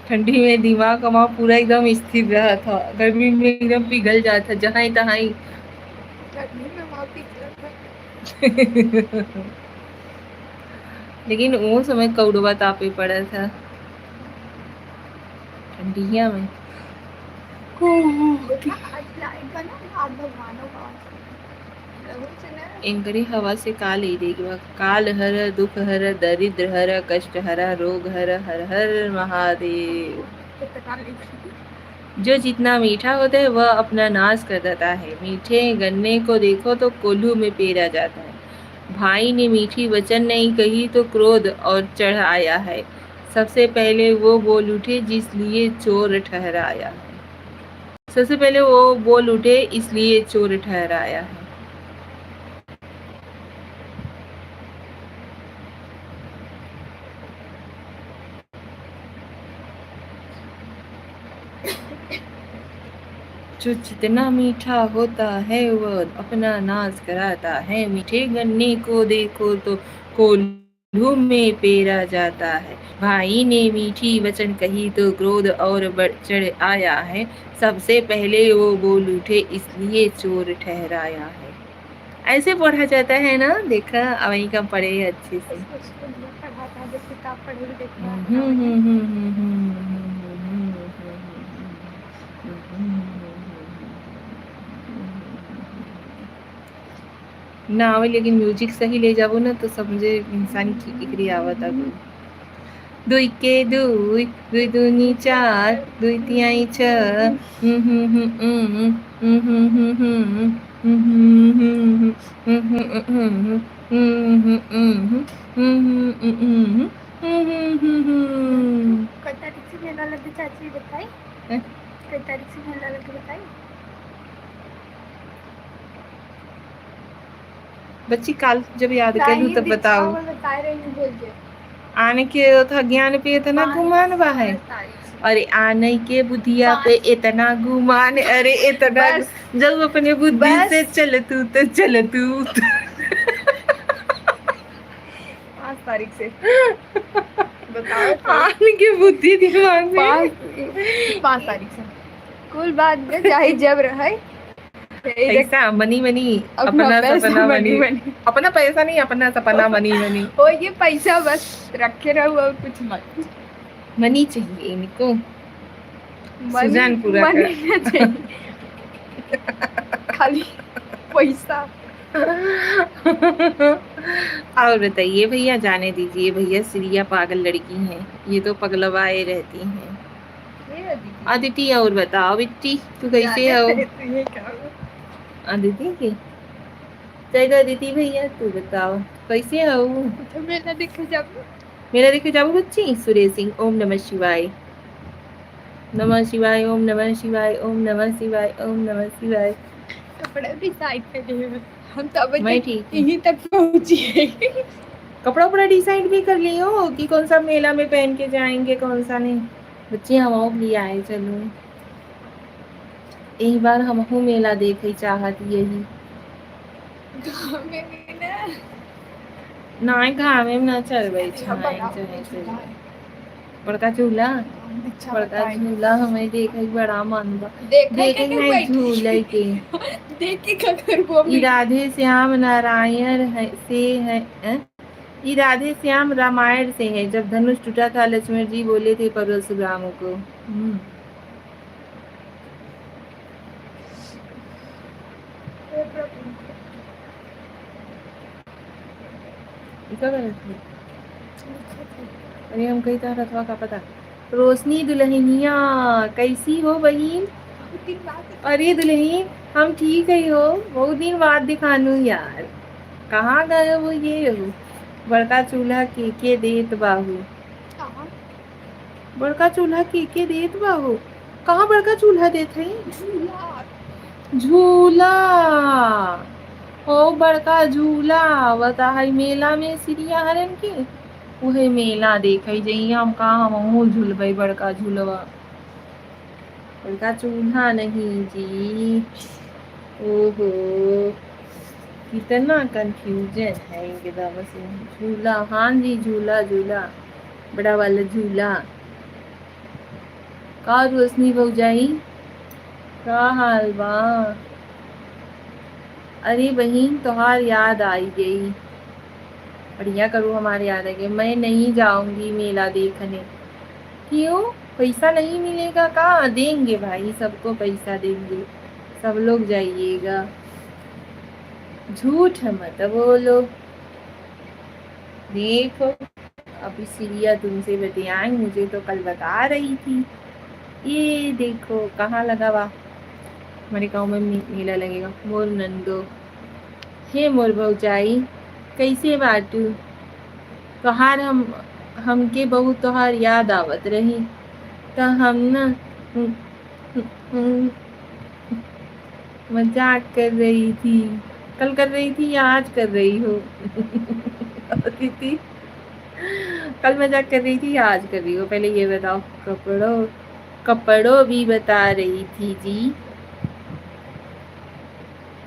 ठंडी में दिमाग हमार पूरा एकदम स्थिर रहत ह, गर्मी में एकदम पिघल जात ह, जहाँ तहाँ। गर्मी में वहाँ पिघलत ह। लेकिन वो समय कौड़वा तापे पड़त ह ठंडिया में। आज लाइट बा ना, आज भगवानों का। इनकरी हवा से का ले देई के बा? काल हर, दुख हर, दरिद्र हर, कष्ट हर, रोग हर, हर हर महादेव। जो जितना मीठा होता है, वह अपना नाश कर देता है। मीठे गन्ने को देखो तो कोल्हू में पेरा जाता है। भाई ने मीठी वचन नहीं कही तो क्रोध और चढ़ आया है। सबसे पहले वो बोल उठे जिसलिए चोर ठहराया है। सबसे पहले वो बोल उठे, इसलिए चोर ठहराया है। जो जितना मीठा होता है, वो अपना नाश कराता है। मीठे गन्ने को देखो तो कोल कोल्हू में पेरा जाता है। भाई ने मीठी वचन कही तो क्रोध और बढ़ चढ़ आया है। सबसे पहले वो बोल उठे, इसलिए चोर ठहराया है। ऐसे पढ़ा जाता है ना, देखा, अब वहीं का पढ़े अच्छे से। इसको स्कूल में पढ़ाता है, जब किताब पढ़े भी देखना हम्म, होता है। हम्म, हम्म। ना आवे, लेकिन music सही ले जाबो ना, तो समझे इंसान कि एकरे आवत आवे। दुई के दुई, दुई दूनी चार, दुई तिहाई छह। हम्म, हम्म, हम्म, हम्म। हम्म, हम्म, हम्म, हम्म, हम्म, हम्म, हम्म, हम्म, हम्म, हम्म, हम्म, हम्म। कै तारीख से मेला लगे चाची बताई? हैं? कै तारीख से मेला लगे बताई? बच्ची, काल जब याद करूँ नहीं, तब दीक्षा बताओ। वो बताए रही, बोल दे। आने के था ज्ञान पे इतना पाँच गुमान बा है। तारीख से। अरे, आने के बुधिया पे पाँच। इतना गुमान, अरे, इतना बस। गु-, जब अपने बुद्धि बस। से चल तू तो चल तू। पाँच तारीख से। बताओ तो। आने के बुद्धि दिमाग में। पाँच, पाँच तारीख से। कुल बात में चाहे जब रहे, यही देख, पैसा, मनी, मनी, अपना अपना पैसा, सपना, मनी, मनी। मनी। अपना पैसा नहीं, अपना सपना, मनी, मनी। ओ, ये पैसा बस रखे रहो और कुछ मत। मनी चाहिए इनको। मनी, सुजान पूरा मनी कर। ना चाहिए। खाली पैसा। और बताइए भैया, जाने दीजिए भैया, श्रिया पागल लड़की हैं, ये तो पगलवाए रहती हैं। ये अदिति। अदिति, और बताओ बिट्टी, तू कैसे जाने हो? दे, तू ये क्या हो? अदिति की? जय दो अदिति भैया, तू बताओ, कैसे हो? तो मेला देखे जाबू। मेला देखे जाबू बच्ची? सुरेश सिंह, ओम नमः शिवाय। नमः शिवाय, ओम नमः शिवाय, ओम नमः शिवाय, ओम नमः शिवाय। कपड़ा भी साइड पे दे। हम तो अभी मैं तक ठीक हूँ। यहीं तक पहुँची है। कपड़ा उपड़ा डिसाइड भी कर लियो कि कौन सा मेला में पहन के जाएंगे, कौन सा नहीं। बच्ची, हम और भी आए, चलो। एक बार हमहू मेला देखे चाहत यही। गाँव में भी ना। नाय, घामे में ना चलबै, अरे, छाए बड़ा चढ़े से। बड़का झूला, दीक्षा बड़का बताई। झूला हमें देखे के बड़ा मन बा। देखे देखे के के नहीं बैठी। झूले के। देखे के अगर वो ई भी राधे श्याम नारायण है, से है, हैं? ई राधे श्याम रामायण से है, जब धनुष टूटा था, लक्ष्मण जी बोले थे परशुराम को। हम्म। ई का करत हई? अरे, हम कही, तोहर हथवा का पता। रोशनी दुल्हनिया, कैसी हो बहिन? अरे दुल्हन, हम ठीक है हो, बहुत दिन बाद दिखानू यार, कहाँ गए हो ये हो? बड़का चूल्हा के के देत बाहू? कहाँ? बड़का चूल्हा के के देत बा हो? कहाँ बड़का चूल्हा देत हई? झूला। झूला। हो बड़का झूला आवत है मेला में सिरिया हरन के। उहे मेला देखै जइया हम, का हमहूँ झूलबै बड़का झूलवा। बड़का चूल्हा नहीं जी। ओहो, कितना confusion है एकदम से। झूला, हाँ जी, झूला, झूला, बड़ा वाला झूला। का रोशनी भौजाई, का हाल बा? अरे बहिन, तोहार याद आई गई। बढ़िया करू, हमार याद आई गई। मैं नहीं जाऊंगी मेला देखने। क्यों, पैसा नहीं मिलेगा का? देंगे भाई, सबको पैसा देंगे, सब लोग जाइएगा। झूठ मत बोलो। देखो, अभी सिरिया तुमसे बतियाएं, मुझे तो कल बता रही थी। ये देखो कहाँ लगा बा, हमारे गाँव में मे-, मेला लगेगा। मोर नंदो, हे मोर भौजाई, कैसे बाटू? तोहार हम, हमके बहुत तोहार याद आवत रही, त हम ना, मजाक कर रही थी, कल कर रही थी या आज कर रही हो? अदिति, कल मजाक कर रही थी या आज कर रही हो? पहले ये बताओ। कपड़ों, कपड़ों भी बता रही थी जी।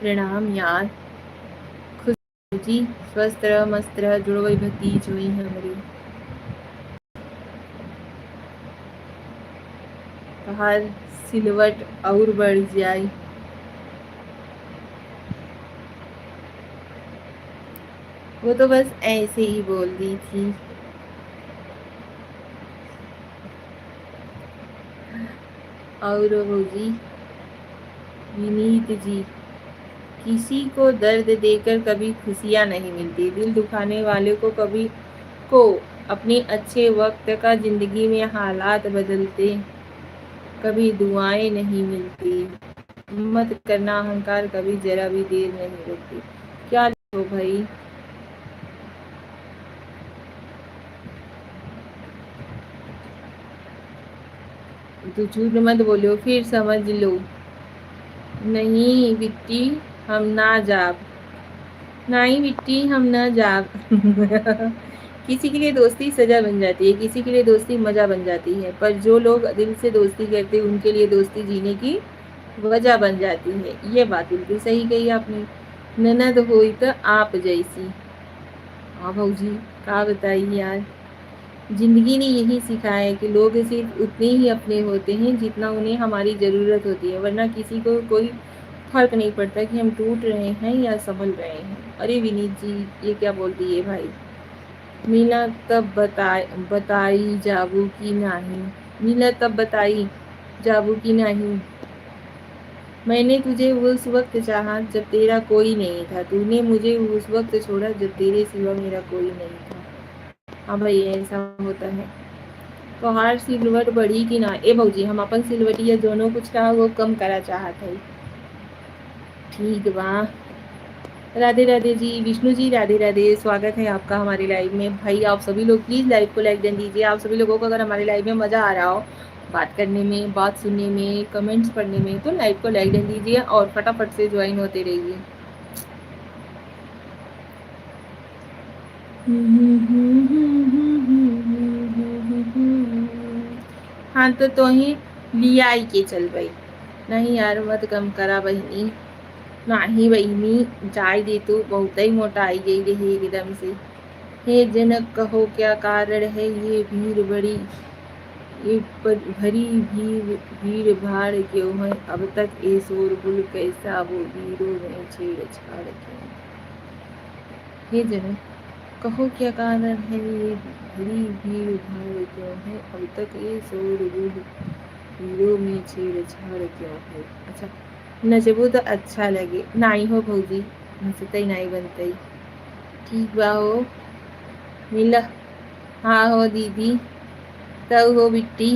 प्रणाम यार, खुश जी, स्वस्थ रह, मस्त रह, जुड़वई भतीज हुई हमरी। तोहार सिलवट और बढ़ जाई। वो तो बस ऐसे ही बोल दी थी। और भौजी विनीत जी, किसी को दर्द देकर कभी खुशियाँ नहीं मिलती, दिल दुखाने वाले को कभी, को अपने अच्छे वक्त का जिंदगी में हालात बदलते, कभी दुआएं नहीं मिलती। मत करना अहंकार, कभी जरा भी देर नहीं रुकती। क्या लिखो भाई? तू झूठ मत बोलो, फिर समझ लो। नहीं बिट्टी, हम ना जाब। नहीं बिट्टी, हम ना जाब। किसी के लिए दोस्ती सजा बन जाती है, किसी के लिए दोस्ती मजा बन जाती है, पर जो लोग दिल से दोस्ती करते हैं, उनके लिए दोस्ती जीने की वजह बन जाती है। ये बात बिल्कुल सही कही आपने। ननद होई त आप जैसी। हाँ भौजी, का बताई यार, जिंदगी ने यही सिखाया है कि लोग सिर्फ उतने ही अपने होते हैं जितना उन्हें हमारी ज़रूरत होती है, वरना किसी को कोई फर्क नहीं पड़ता कि हम टूट रहे हैं या संभल रहे हैं। अरे विनीत जी, ये क्या बोल दिए भाई? मिला तब बताई, बताई जाबू कि नाही, मिला तब बताई जाबू कि नाही। मैंने तुझे उस वक्त चाहा जब तेरा कोई नहीं था, तूने मुझे उस वक्त छोड़ा जब तेरे सिवा मेरा कोई नहीं था। हाँ भाई, ऐसा होता है। तोहार सिलवट बढ़ी कि ना? ए भौजी, हम अपन सिलवटिया दोनों कुछ का वो कम करा चाहत है। ठीक बा। राधे राधे जी, विष्णु जी राधे राधे, स्वागत है आपका हमारे लाइव में। भाई आप सभी लोग प्लीज लाइव को लाइक डन दीजिए। आप सभी लोगों को अगर हमारे लाइव में मज़ा आ रहा हो बात करने में, बात सुनने में, कमेंट्स पढ़ने में, तो लाइव को लाइक डन दीजिए और फटाफट से ज्वाइन होते रहिए। हाँ, तो तोही लियाई के चलबई। नहीं यार, मत कम करा बहिनी। नाही बहिनी, जाय दे तू, बहुतै मोटाई गई रही एकदम से। हे जनक, कहो क्या कारण है ये भीड़ बड़ी, ये प-, भरी भीड़, भीड़ भाड़ क्यों है? अब तक ये शोरगुल कैसा वो भीड़ों में छेड़छाड़ क्यों है? हे जनक, कहो क्या कारण है ये भरी भीड़ भाड़ क्यों है? अब तक ये शोरगुल भीड़ों में छेड़छाड़ क्यों है? अच्छा, नचबू त अच्छा लगे। नाई हो भौजी, नचतई नाई बनतई। ठीक बा हो, मिला। हाँ हो दीदी, तऊ हो बिट्टी,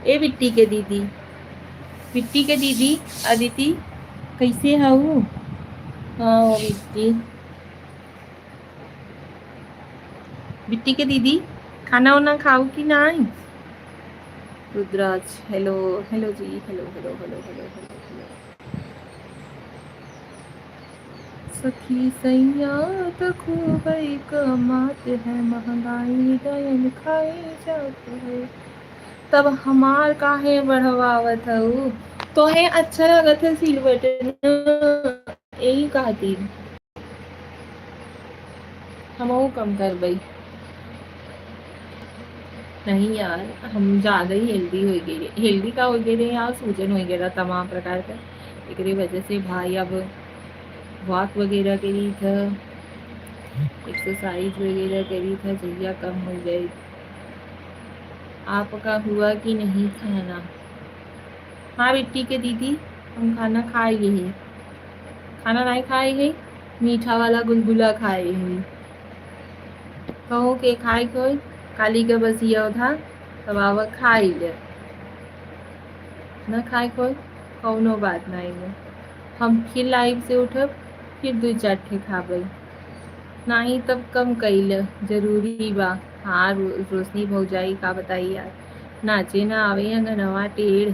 ए बिट्टी के दीदी, बिट्टी के दीदी, अदिति, कैसे हऊ? हाँ हो बिट्टी, बिट्टी के दीदी, खाना उना खाऊ कि नाई? रुद्राज, हेलो, हेलो जी, हेलो, हेलो। सखी सैया त खूबई कमात है, महंगाई डायन खाए जात है। तब हमार काहे बढ़वावत हऊ? तोहे अच्छा लागत है सिलवट ना, यही खातिर। हमहू कम करबई। नहीं यार, हम ज्यादा ही हेल्दी हो गए रहे। हेल्दी का हो गए रहे यार, सूजन हो गया रहा तमाम प्रकार का। एकरे वजह से भाई अब वॉक वगैरह करी था, एक्सरसाइज वगैरह करी था, जहिया कम हो गई। आपका हुआ कि नहीं खाना? हाँ बिट्टी के दीदी, हम खाना खाए ही। खाना नहीं खाए ही, मीठा वाला गुलगुला खाए ही। कहो के खाए कोई, काली के बसिया उधा, तब आवा खाई ले। न खाए कोई, कौनो बात नहीं है। हम फिर लाइव से उठब, फिर दो चार ठे खाबे। नहीं तब कम कइल जरूरी बा। हाँ, रो-, रोशनी भौजाई का बताई यार, नाचे ना आवे अंगनवा टेढ़।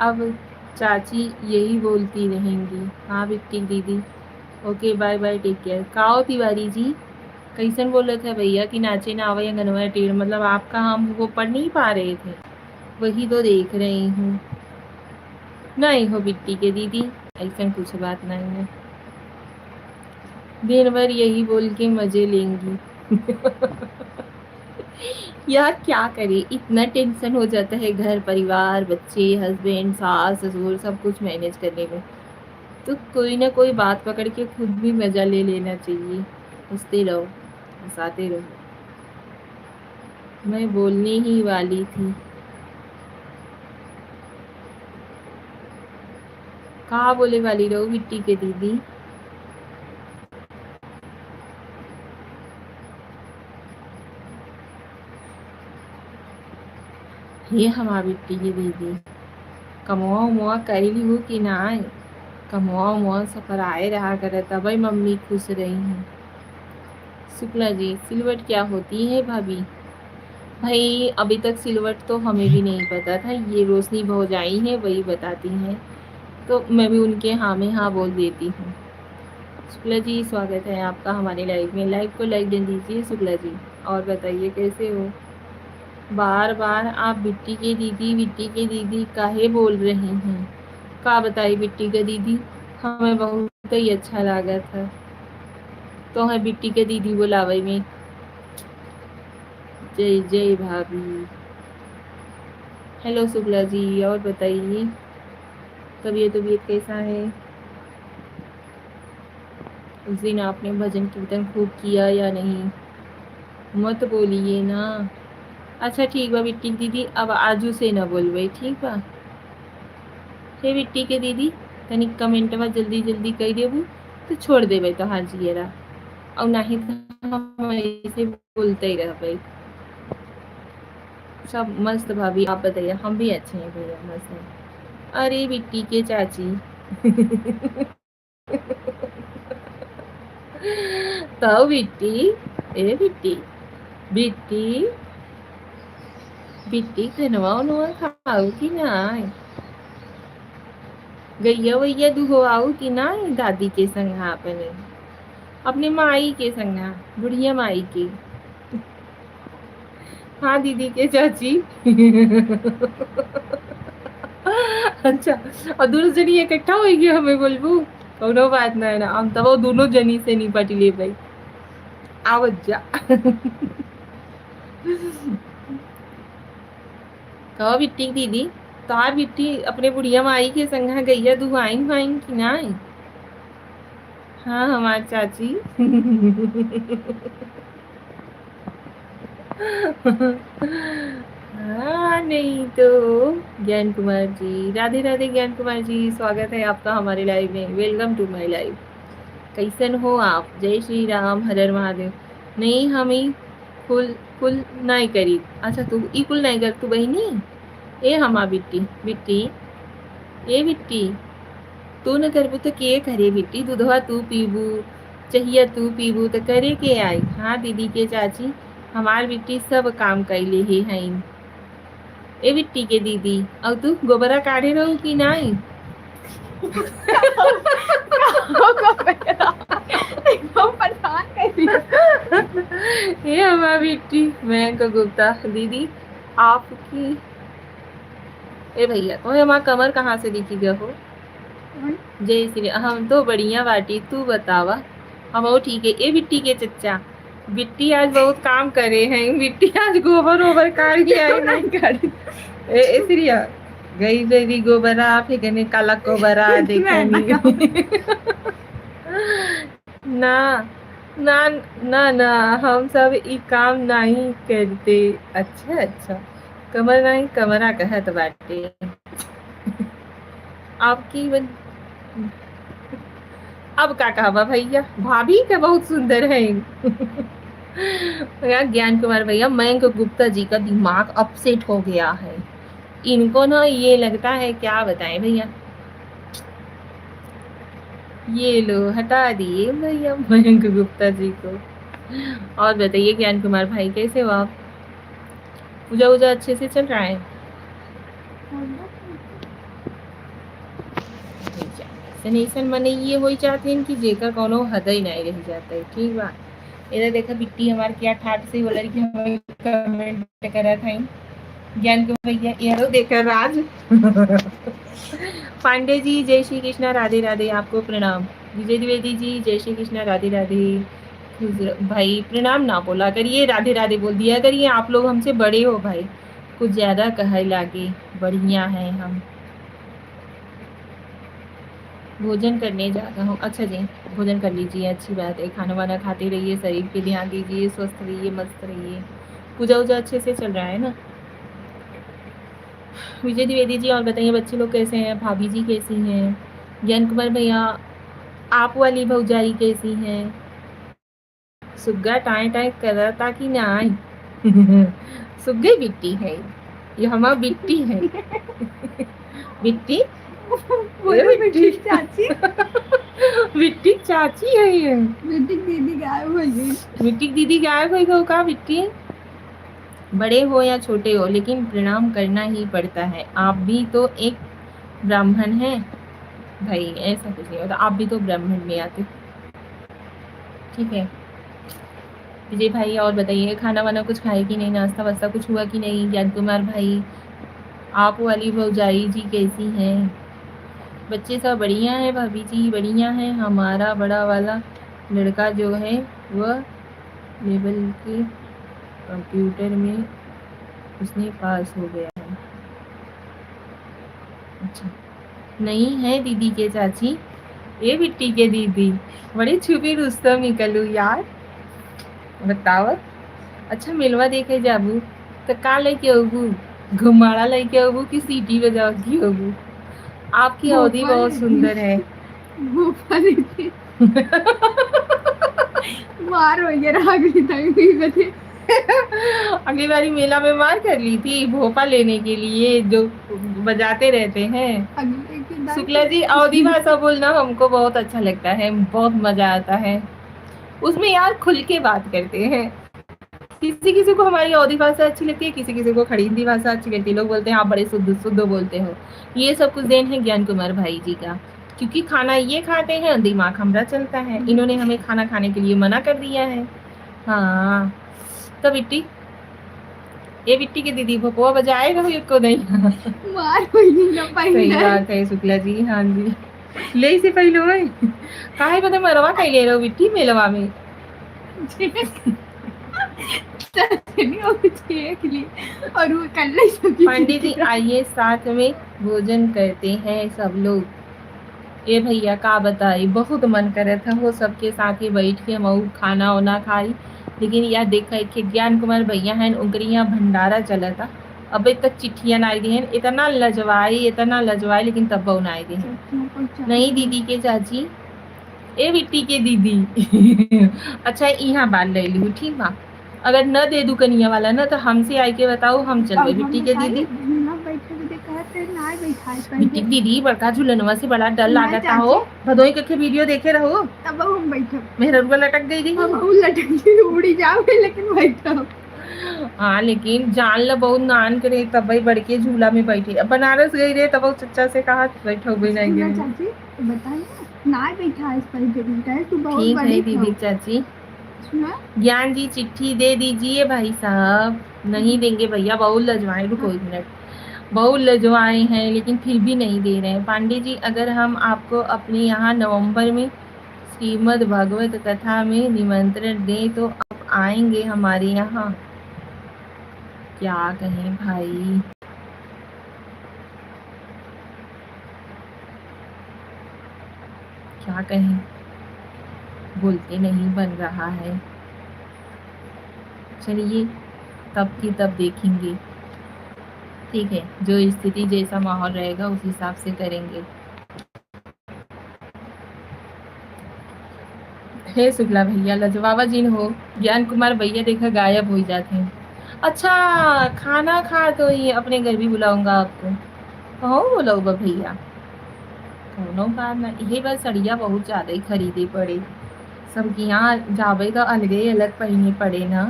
अब चाची यही बोलती रहेंगी। हाँ बिट्टी दीदी, okay, bye bye, take care. काओ तिवारी जी, कैसन बोलत है भैया कि नाचे ना आवे अंगनवा टेढ़? मतलब आपका हम वो पढ़ नहीं पा रहे थे, वही तो देख रही हूँ। नहीं हो बिट्टी के दीदी, ऐसन कुछ बात नहीं है। दिन भर यही बोल के मजे लेंगी। यार क्या करें, इतना टेंशन हो जाता है, घर परिवार, बच्चे, हस्बैंड, सास ससुर, सब कुछ मैनेज करने में। तो कोई ना कोई बात पकड़ के खुद भी मज़ा ले लेना चाहिए। हंसते रहो, हंसाते रहो। मैं बोलने ही वाली थी। का बोले वाली रहो बिट्टी के दीदी? हे हमार बिट्टी के दीदी, कमवा उमवा कइली हो कि नाय? कमवा उमवा सफराए रहा करे, तबे मम्मी खुश रही हैं। शुक्ला जी, सिलवट क्या होती है भाभी? भाई, अभी तक सिलवट तो हमें भी नहीं पता था, ये रोशनी भौजाई हैं, वही बताती हैं, तो मैं भी उनके हाँ में हाँ बोल देती हूँ। शुक्ला जी, स्वागत है आपका हमारे लाइव में। लाइव को लाइक दे दीजिए शुक्ला जी। और बताइए, कैसे हो? बार बार आप बिट्टी के दीदी, बिट्टी के दीदी काहे बोल रही हैं? का बताई बिट्टी के दीदी, हमें बहुत ही अच्छा लागत है तोहे बिट्टी के दीदी बोलावे में। जय जय भाभी। हेलो शुक्ला जी, और बताइए, तबीयत, तबीयत कैसा है? उस दिन आपने भजन कीर्तन खूब किया या नहीं? मत बोलिए ना। अच्छा ठीक बा बिट्टी दीदी, अब आजू से ना बोलबे, ठीक बा? हे बिट्टी के दीदी, तनी कमेंटवा जल्दी जल्दी कई देबू तो छोड़ देबे तोहार जियरा, और नहीं तो हम ऐसे बोलते ही रहबे। सब मस्त भाभी, आप बताइए। हम भी अच्छे हैं भैया, मस्त हैं। अरे बिट्टी के चाची। तो बिट्टी, ए बिट्टी, बिट्टी, बिट्टी, खनवा उनवा खाऊ कि नाई? गइया वइया दुहवाऊ कि नाई दादी के संगा अपने, अपने माई के संगा, बुढ़िया माई के? हाँ दीदी के चाची। अच्छा, और दोनों जनी इकट्ठा होइ गया, हमें बोलबू? कौनो बात ना है ना, हम तब वो दोनों जनी से निपट ले भाई। आवत जा। कहो बिट्टी दीदी, तोहार बिट्टी अपने बुढ़िया माई के संग गइया दुहाइन हुआइन कि नाई? हाँ, हमार चाची। हाँ, नहीं तो। ज्ञान कुमार जी, राधे राधे ज्ञान कुमार जी, स्वागत है आपका हमारे लाइव में। Welcome to my live। कैसन हो आप? जय श्री राम, हर हर महादेव। नहीं, हम ई कुल, कुल नाई करी। अच्छा, तू ई कुल नाई कर, तू बहिनी? ए हमा बिट्टी, बिट्टी, ए बिट्टी, तू न करबू त के करे बिट्टी? दूधवा तू पीबू, चहिया तू पीबू त करे के आई? हाँ दीदी के चाची, हमार बिट्टी सब काम कैले ही हईन। ए बिट्टी के दीदी, और तू गोबरा काढ़े रहू कि नाई? एकदम परेशान कर दिया। ए हमार बिट्टी, मयंक गुप्ता दीदी, आपकी, ए भैया, तोहे हमार कमर कहाँ से दिखी गया हो? हम्म। जय श्री, हम तो बढ़िया बाटी, तू बतावा। हम ठीक है। ए बिट्टी के चच्चा, बिट्टी आज बहुत काम करे हैं, बिट्टी आज गोबर ओबर काढ़ के आई नहीं। काढ़ी। ए, ए श्रिया, गई बेरी गोबरा, फिर कहने काला कोबरा, देखा नहीं। ना, ना, ना, ना, हम सब ई काम नहीं करते। अच्छा, अच्छा, कमर नहीं, कमरा कहत बाटे। आपकी बन-, अब का कहबा भैया, भाभी के बहुत सुंदर है। यार ज्ञान कुमार भैया, मयंक गुप्ता जी का दिमाग अपसेट हो गया है। इनको ना ये लगता है, क्या बताएं भैया, ये लो हटा दिए भैया मयंक गुप्ता जी को। और बताइए ज्ञान कुमार भाई, कैसे हो आप? पूजा वूजा अच्छे से चल रहा है? ऐसन, ऐसन मने ये हो जाते हैं कि जेकर कोनो हद ही नहीं रह जाता है, ठीक बा? इधर देखा बिट्टी हमार क्या ठाट से बोला कि हमें कमेंट करा था। ज्ञान के भैया, ये लो देखा राज। पांडे जी, जय श्री कृष्णा, राधे राधे, आपको प्रणाम। विजय द्विवेदी जी, जय श्री कृष्णा, राधे राधे। खुश रहो भाई, प्रणाम ना बोला करिए, राधे राधे बोल दिया करिए, आप लोग हमसे बड़े हो भाई, कुछ ज्यादा कहे लागे, बढ़िया है हम। भोजन करने जा रहा हूँ। अच्छा जी, भोजन कर लीजिए, अच्छी बात है। खाना वाना खाते रहिए, शरीर पे ध्यान दीजिए, स्वस्थ रहिए, मस्त रहिए। पूजा वूजा अच्छे से चल रहा है ना? विजय द्विवेदी जी, और बताइए, बच्चे लोग कैसे हैं? भाभी जी कैसी हैं? ज्ञान कुमार भैया, आप वाली भौजाई कैसी हैं? सुग्गा टाँय टाँय करता कि नाई? सुग्गे बिट्टी है, ये हमार बिट्टी है। बिट्टी? बोलो ए बिट्टी। बिट्टी चाची। बिट्टी चाची है ये। बिट्टी दीदी गायब हो गई। बिट्टी दीदी गायब हो गई का बिट्टी? बड़े हो या छोटे हो, लेकिन प्रणाम करना ही पड़ता है। आप भी तो एक ब्राह्मण हैं भाई, ऐसा कुछ नहीं होता, आप भी तो ब्राह्मण में आते। ठीक है विजय भाई, और बताइए, खाना वाना कुछ खाए कि नहीं, नाश्ता वास्ता कुछ हुआ कि नहीं? ज्ञान कुमार भाई, आप वाली भौजाई जी कैसी हैं? बच्चे सब बढ़िया हैं भाभी जी, बढ़िया हैं। हमारा बड़ा वाला लड़का जो है, वह लेवल के कंप्यूटर में उसने पास हो गया है। अच्छा, नहीं है दीदी के चाची, ए बिट्टी के दीदी, बड़ी छुपी रुस्तम निकलू यार। बताओ, अच्छा, मेलवा देखे जाबू त का लेके अबू? घुमाड़ा लेके अबू कि सीटी बजाव के अबू? आपकी अवधी बहुत सुंदर है। भोपाल के। मार वगैरह अगली time भी बजे। अगली बारी मेला में मार कर ली थी भोपा लेने के लिए, जो बजाते रहते हैं। अगले के दाई शुक्ला जी, अवधी भाषा बोलना हमको बहुत अच्छा लगता है, बहुत मजा आता है उसमें यार, खुल के बात करते हैं। किसी किसी को हमारी अवधी भाषा अच्छी लगती है, किसी किसी को खड़ी हिंदी भाषा अच्छी लगती है। लोग बोलते हैं, "आप बड़े शुद्ध शुद्ध बोलते हो।" ये सब कुछ देन है ज्ञान कुमार भाई जी का, क्योंकि खाना ये खाते हैं, दिमाग हमरा चलता है। इन्होंने हमें खाना खाने के लिए मना कर दिया है। हाँ, तो बिट्टी, ए बिट्टी के दीदी, भोपवा बजाए रहो एको नहीं। मार होई ना पहिले। सही बात है शुक्ला जी, हाँ जी। ले से पहिले होई। काहे बदे मरवा कैले रहो बिट्टी मेलवा में? चटनी और देख ली। और वो कर ले सकी। पांडे जी, आइए साथ में भोजन करते हैं सब लोग। ए भैया, का बताई, बहुत मन करत ह हो सबके साथे बैठ के हमहू खाना ओना खाई, लेकिन या देखा, एक ज्ञान कुमार भैया हैं, उनकरे यहाँ भंडारा चलता, अबे तक चिट्ठिया ना आई दिहन। इतना लजवाई, इतना लजवाई, लेकिन तब ना आई दिहन। नहीं दीदी के चाची, ए बिट्टी के दीदी। अच्छा, यहाँ बात ले लू, ठीक बा? अगर न दे दू कनिया वाला ना, तो हमसे आइके बताओ, हम चलबे। बिट्टी के दीदी, बिट्टी के दीदी, बड़का झूलनवा से बड़ा डर लागत हो। भदोई के वीडियो देखे रहो, तब हम बैठब। मेहररुआ लटक गई रही। हम लटक गई, उड़ी जाओगे, लेकिन बैठब। हाँ, लेकिन जान ल बहुत नान करे, तब बड़के झूला में बैठे। अब बनारस गई रहे, तब चच्चा से कहा, "बैठो भी नहीं गए।" चाची, बताइए, ना बैठा इस पर, तू बहुत ठीक है बड़ी दीदी हो। चाची। सुना? ज्ञान जी, चिट्ठी दे दीजिए भाई साहब। नहीं देंगे भैया, बहुत लजवाए। रुको एक मिनट, बहुत लजवाए हैं, लेकिन फिर भी नहीं दे रहे हैं। पांडे जी, अगर हम आपको अपने यहाँ नवंबर में श्रीमद् भगवत कथा में निमंत्रण दें तो आप आएंगे हमारे यहाँ? क्या कहें भाई, क्या कहें, बोलते नहीं बन रहा है। चलिए, तब की तब देखेंगे। ठीक है, जो स्थिति, जैसा माहौल रहेगा, उस हिसाब से करेंगे। हे शुक्ला भैया, लजवावा जिन हो, ज्ञान कुमार भैया देखा गायब हो जाते हैं। अच्छा, खाना खा तो ही अपने घर भी बुलाऊंगा आपको। कहो बोलो बा भैया, कौनो बात ना। यही बार सड़िया बहुत ज्यादा ही खरीदे पड़े, सबके यहाँ जाबे तो अलगे अलग पहने पड़े ना।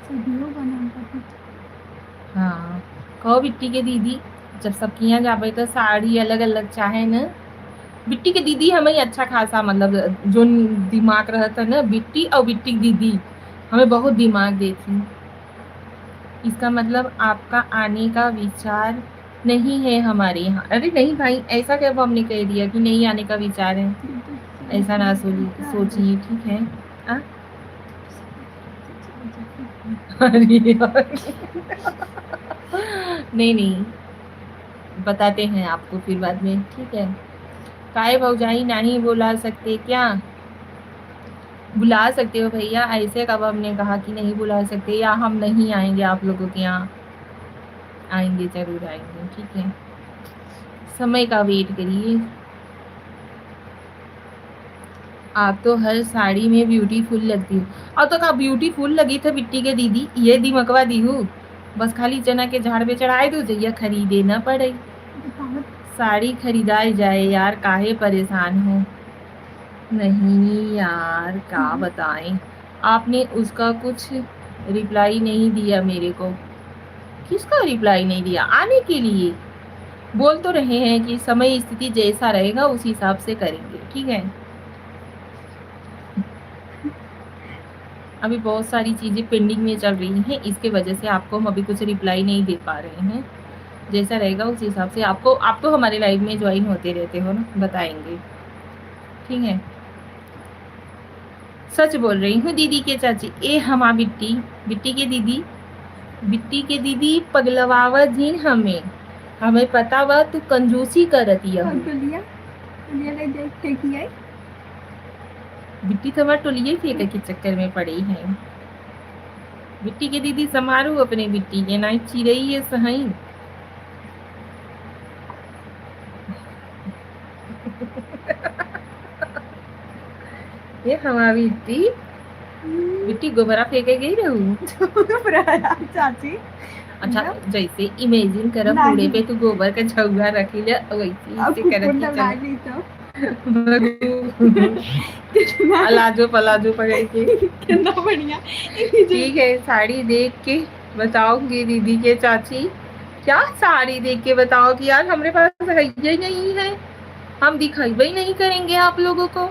सदियों का नाम पता। हाँ, कहो बिट्टी के दीदी, जब सबके यहाँ जाबे तो साड़ी अलग अलग चाहे न। बिट्टी के दीदी हमें अच्छा खासा, मतलब, जो दिमाग रहता है ना, बिट्टी और बिट्टी की दीदी हमें बहुत दिमाग देती। इसका मतलब आपका आने का विचार नहीं है हमारे यहाँ। अरे नहीं भाई, ऐसा क्या हमने कह दिया कि नहीं आने का विचार है? ऐसा ना सोचिए, ठीक है? आ? अरे यार। नहीं, नहीं, बताते हैं आपको फिर बाद में, ठीक है? काहे भौजाई, नहीं बुला सकते क्या? बुला सकते हो भैया, ऐसे कब हमने कहा कि नहीं बुला सकते या हम नहीं आएंगे आप लोगों के यहाँ? आएंगे, जरूर आएंगे, ठीक है? समय का wait करिए। आप तो हर साड़ी में beautiful लगती हो। अब तो का beautiful लगी था बिट्टी के दीदी, ये दिमकवा दीहू। बस खाली चना के झाड़ पे चढ़ाए दो, जइया खरीदे ना पड़े। साड़ी खरीदाए जाए यार, काहे परेशान हो? नहीं यार, का बताएं, आपने उसका कुछ रिप्लाई नहीं दिया मेरे को। किसका रिप्लाई नहीं दिया? आने के लिए बोल तो रहे हैं कि समय स्थिति जैसा रहेगा उस हिसाब से करेंगे, ठीक है। अभी बहुत सारी चीज़ें पेंडिंग में चल रही हैं, इसके वजह से आपको हम अभी कुछ रिप्लाई नहीं दे पा रहे हैं। जैसा रहेगा उस हिसाब से आपको, आप तो हमारे लाइव में ज्वाइन होते रहते हो ना, बताएंगे, ठीक है। सच बोल रही हूँ दीदी के चाची। ए हमा बिट्टी, बिट्टी के दीदी, बिट्टी के दीदी पगलवावा जिन हमें, हमें पता बा तू कंजूसी करत यहू। और टोलिया, टोलिया ले देख के की आई। बिट्टी तो हमार टोलिया फेंके के चक्कर में पड़ी है। बिट्टी के दीदी समारू अपने बिट्टी के, नाई चिरई ये सहई। ये हमारी बिट्टी, हम्म। बिट्टी गोबरा फेंके गई रहू। गोबरा चाची। अच्छा, ना? जैसे इमेजिन करब, नहीं। बूढ़े पे तू गोबर का झउआ रखी ले, वैसे अब ऐसे करत कुकुर के दौड़ा चल। गई तो। भगू। कितना अलाजो पलाजो पकड़ के। कितना बढ़िया। ठीक है, साड़ी देख के बताऊंगी दीदी के चाची। क्या साड़ी देख के बताओगी यार, हमरे पास है ही नहीं है, हम दिखाई भी नहीं करेंगे आप लोगों को।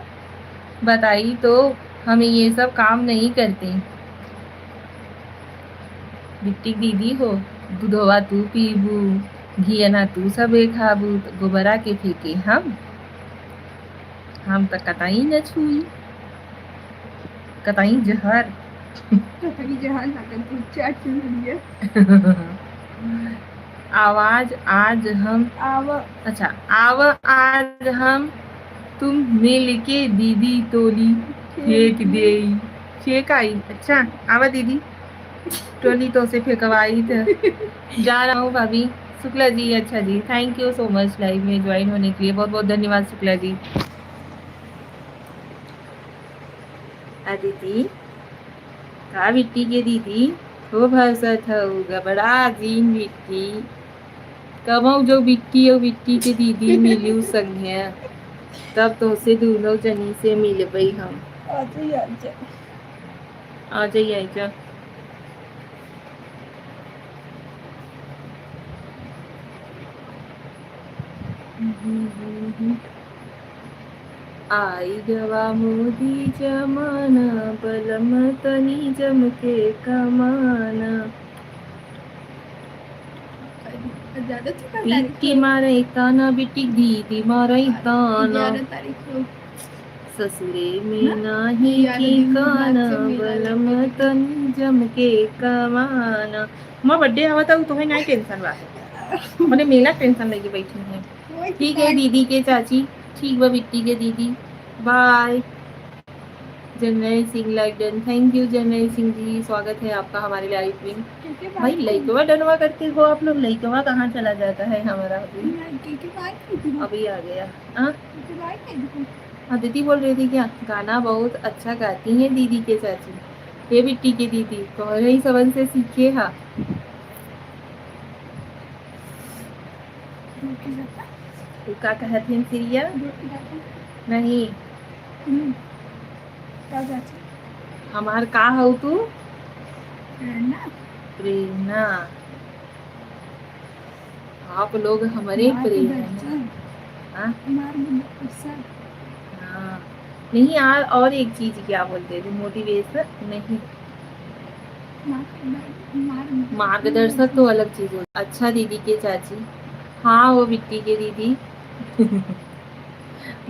बताई तो, हम ये सब काम नहीं करते। बिट्टी दीदी हो, दूधवा तू पीबू, घियना तू सबे खाबू, तो गोबरा के फेंके हम। हम त कतई न छुई, कतई जहर। कतई जहर ना कर, तू चाट सुन लिया। आवाज आज हम आव। अच्छा, आव आज हम तुम मिल के दीदी टोली फेंक फेंक देई। फेंक आई। अच्छा, आवा दीदी, टोली तो से फेंकवाई थे। जा रहा हूँ भाभी। शुक्ला जी, अच्छा जी, thank you so much live में ज्वाइन होने के लिए, बहुत बहुत धन्यवाद शुक्ला जी। अदिति, का बिट्टी के दीदी, हो भरसत हऊ, गबड़ा जीन बिट्टी। कबहू जो बिट्टी और बिट्टी के दीदी मिलू संगे, तब तोसे दूनो जनी से मिलबई हम। आ जाइए, आ जाइए। आ जाइए, आ जाइए। आई गवा मोदी जमाना, बलम तनी जम के कमाना। ज्यादा छुपा तारीख बिट्टी हो। मारे ताना, बिट्टी दीदी मारे ताना। ग्यारह तारीख हो। ससुरे में ना? नाही ग्यारह दिन ठिकाना, बाद से मेला बलम लगे। तनी जम के कमाना। हमार बर्थडे आवा था, तोहे ना टेंशन बा। अपने मेला टेंशन लेके बैठी हैं। वही ठीक है तो। दीदी के चाची, ठीक बा बिट्टी के दीदी, bye. General Singh live done, thank you general Singh ji, स्वागत है आपका हमारे लाइव में। कैसे बात भाई करूं? लइकवा डनवा करते हो आप लोग, लइकवा कहाँ चला जाता है हमारा अभी? मैं कैसे बात करती हूँ? अभी आ गया। हाँ? कैसे बात करती हूँ? अदिति बोल रही थी क्या, गाना बहुत अच्छा गाती हैं दीदी के चाची। ये बिट्टी की दीदी, तोहरे ही सबन से सीखे हा। तू का कहत हन सिरिया? नहीं। हम्म। का चाची? हमार का हऊ तू? प्रेरणा। प्रेरणा। आप लोग हमारे प्रेरणा। मार्गदर्शन। हाँ? मार्गदर्शन। हाँ। नहीं यार, और एक चीज क्या बोलते थे, मोटिवेशन नहीं। मार्गदर्शन। मार्गदर्शन तो अलग चीज होता। अच्छा दीदी के चाची, हाँ वो बिट्टी के दीदी।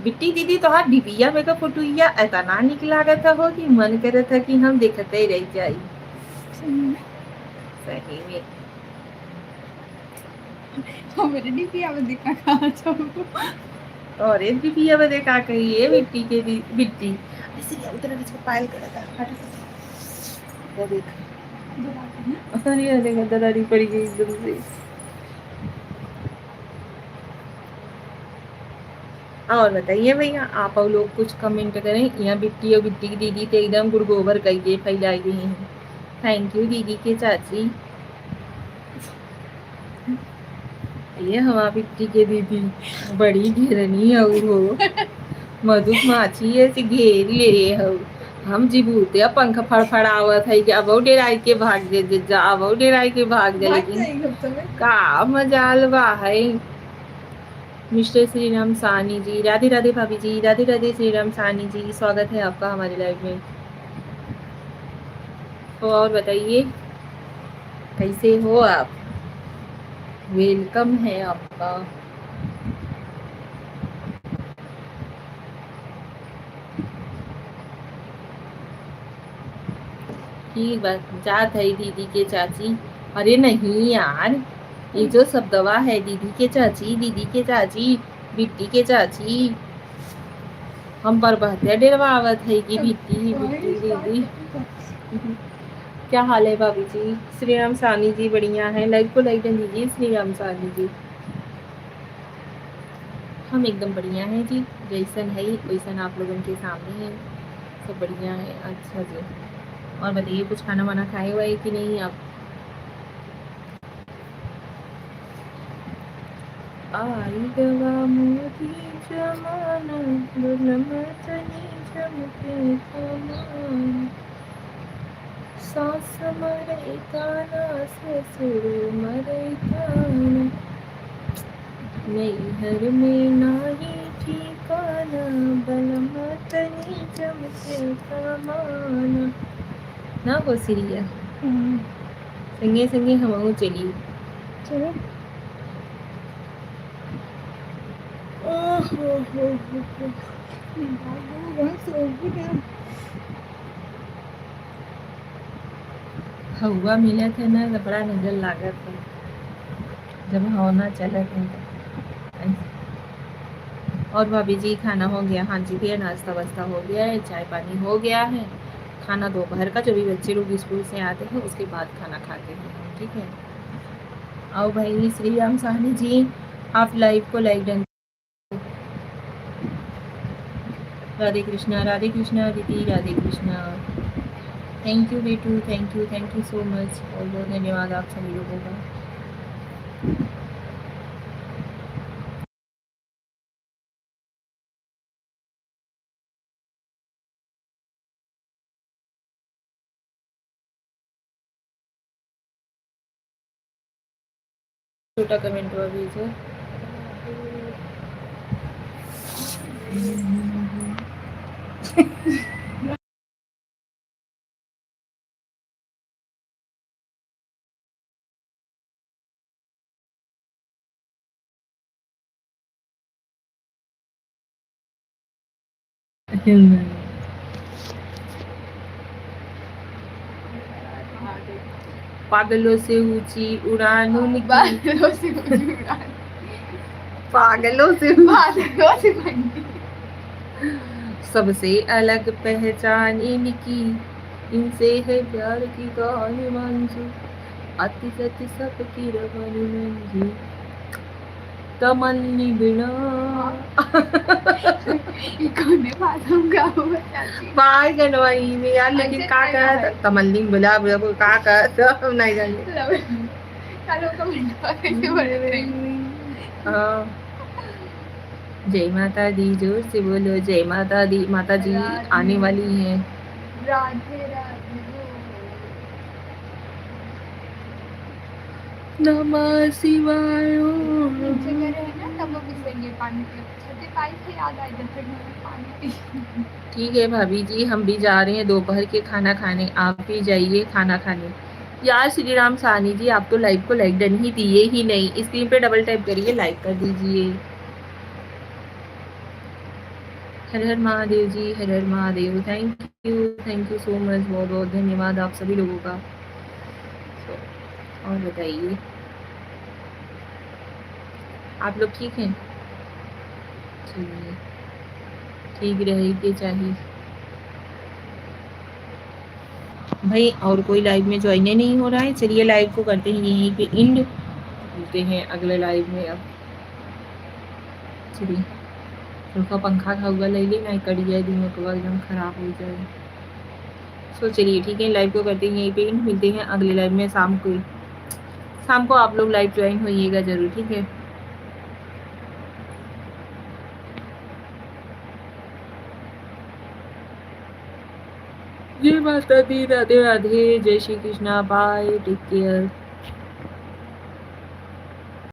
बिट्टी दीदी, तोहार डिबिया में का फोटुइया इतना निक लागत हो कि मन करत है कि हम देखते ही रह जाई। सही में। सही में। हमरे डिबिया में देखा कहाँ जाऊँ? और एक डिबिया में देखा कहीं, ये बिट्टी के दी-, बिट्टी। ऐसे क्या उधर किसी को पायल कर रखा, हट। वो देख। दरानी ना? अरे, अरे, दरानी पड़ी गई एकदम से। और बताइए भैया, आप लोग कुछ कमेंट करें। यहाँ बिट्टी और बिट्टी की दीदी तो एकदम गुड़ गोबर करके फैलाई गई हैं। Thank you दीदी के चाची। ये हमार बिट्टी के दीदी बड़ी घेरनी हऊ हो। मधुमाछी ऐसे घेर ले हऊ। हम जी भूतिया पंख फड़फड़ावत है कि अब डेराई के भाग जे, जे जा, अब डेराई के भाग जे, भाग लेकिन जाई हम समय। का मजाल बा है। मिस्टर श्री राम साहनी जी, राधे राधे भाभी जी, राधे राधे श्री राम साहनी जी, स्वागत है आपका हमारे लाइव में। तो और बताइए, कैसे हो आप? वेलकम है आपका। ठीक बा, जात है दीदी के चाची। अरे नहीं यार, ये जो शब्दवा है दीदी के चाची, दीदी के चाची, बिट्टी के चाची, हम पर बहते डेरवावत है कि बिट्टी, बिट्टी दीदी। क्या हाल है भाभी जी? श्री राम साहनी जी बढ़िया है, लाइक को लाइक दे दीजिए श्री राम साहनी जी। हम एकदम बढ़िया हैं जी, जैसन है वैसन आप लोगन के सामने है, सब बढ़िया है। अच्छा जी, और बताइए, कुछ खाना वाना खाए हुआ है कि नहीं आप? आई गवा मोदी जमाना, दुलम तनी जम के कमाना। सास मरे ताना, ससुर मरे ताना, नैहर में नाही ठिकाना, बलमा तनी जम के कमाना। ना हो सिरिया। हम्म। संगे संगे हमहू चली। चलो। ओहो हो हो हो। बाबू, बस हो गया। हवा मिलत है ना, तो बड़ा निक लागत है, जब हवा ना चलत है तो। और भाभी जी, खाना हो गया? हाँ जी भैया, नाश्ता वास्ता हो गया है, चाय पानी हो गया है। खाना दोपहर का, जब भी बच्चे लोग स्कूल से आते हैं, उसके बाद खाना खाते हैं हम, ठीक है। आओ भाई, श्री राम साहनी जी, आप लाइव को लाइक डन। राधे कृष्णा, राधे कृष्णा दीदी, राधे कृष्णा। Thank you बेटू, thank you, thank you so much। बहुत बहुत धन्यवाद आप सभी लोगों का। छोटा कमेंट हुआ भेजो। पागलों से ऊंची उड़ान उनकी। पागलों से ऊंची उड़ान। पागलों से ऊंची। पागलों से ऊंची। सबसे अलग पहचान इनकी, इनसे है प्यार की कहानी मंजू। आती जाती सबकी रवानी मंजू। तमन्नी बिना। ई कौने बात हम गावत चाची? बाहर गनवाई में यार, लेकिन अच्छा, का नहीं कहत? भाई। तमन्नी बिना, अब का कहत? हम नहीं जाने। चलो, कमेंट पर कैसे बढ़े थे? हाँ। जय माता दी, जोर से बोलो, जय माता दी। माता जी राधे। आने वाली हैं। राधे राधे। नमः शिवाय। नीचे करे है ना, तब वो घुसेंगे पानी के। छते पाइप से याद आ गया, फिर मैं पानी पी। ठीक है भाभी जी, हम भी जा रहे हैं दोपहर के खाना खाने, आप भी जाइए खाना खाने। यार श्री राम साहनी जी, आप तो लाइव को लाइक डन ही दिए ही नहीं, स्क्रीन पे डबल टैप करिए, लाइक कर दीजिए। हर हर महादेव जी, हर हर Mahadev. Thank you, thank you so much, बहुत बहुत धन्यवाद आप सभी लोगों का। So, और बताइए, आप लोग ठीक हैं? चलिए, ठीक रहे के चाहिए। भाई, और कोई लाइव में ज्वाइन नहीं हो रहा है। चलिए, लाइव को करते हैं यहीं पे एंड, मिलते हैं अगले लाइव में। अब चलिए, थोड़ा पंखा का हवा ले ली, नहीं कट जाए, दिमाग एकदम खराब हो जाए। So चलिए, ठीक है, लाइव को करते हैं यहीं पे एंड, मिलते हैं अगले लाइव में शाम को। शाम को आप लोग लाइव ज्वाइन होइएगा जरूर, ठीक है। जय माता दी, राधे राधे, जय श्री कृष्णा, bye, take care।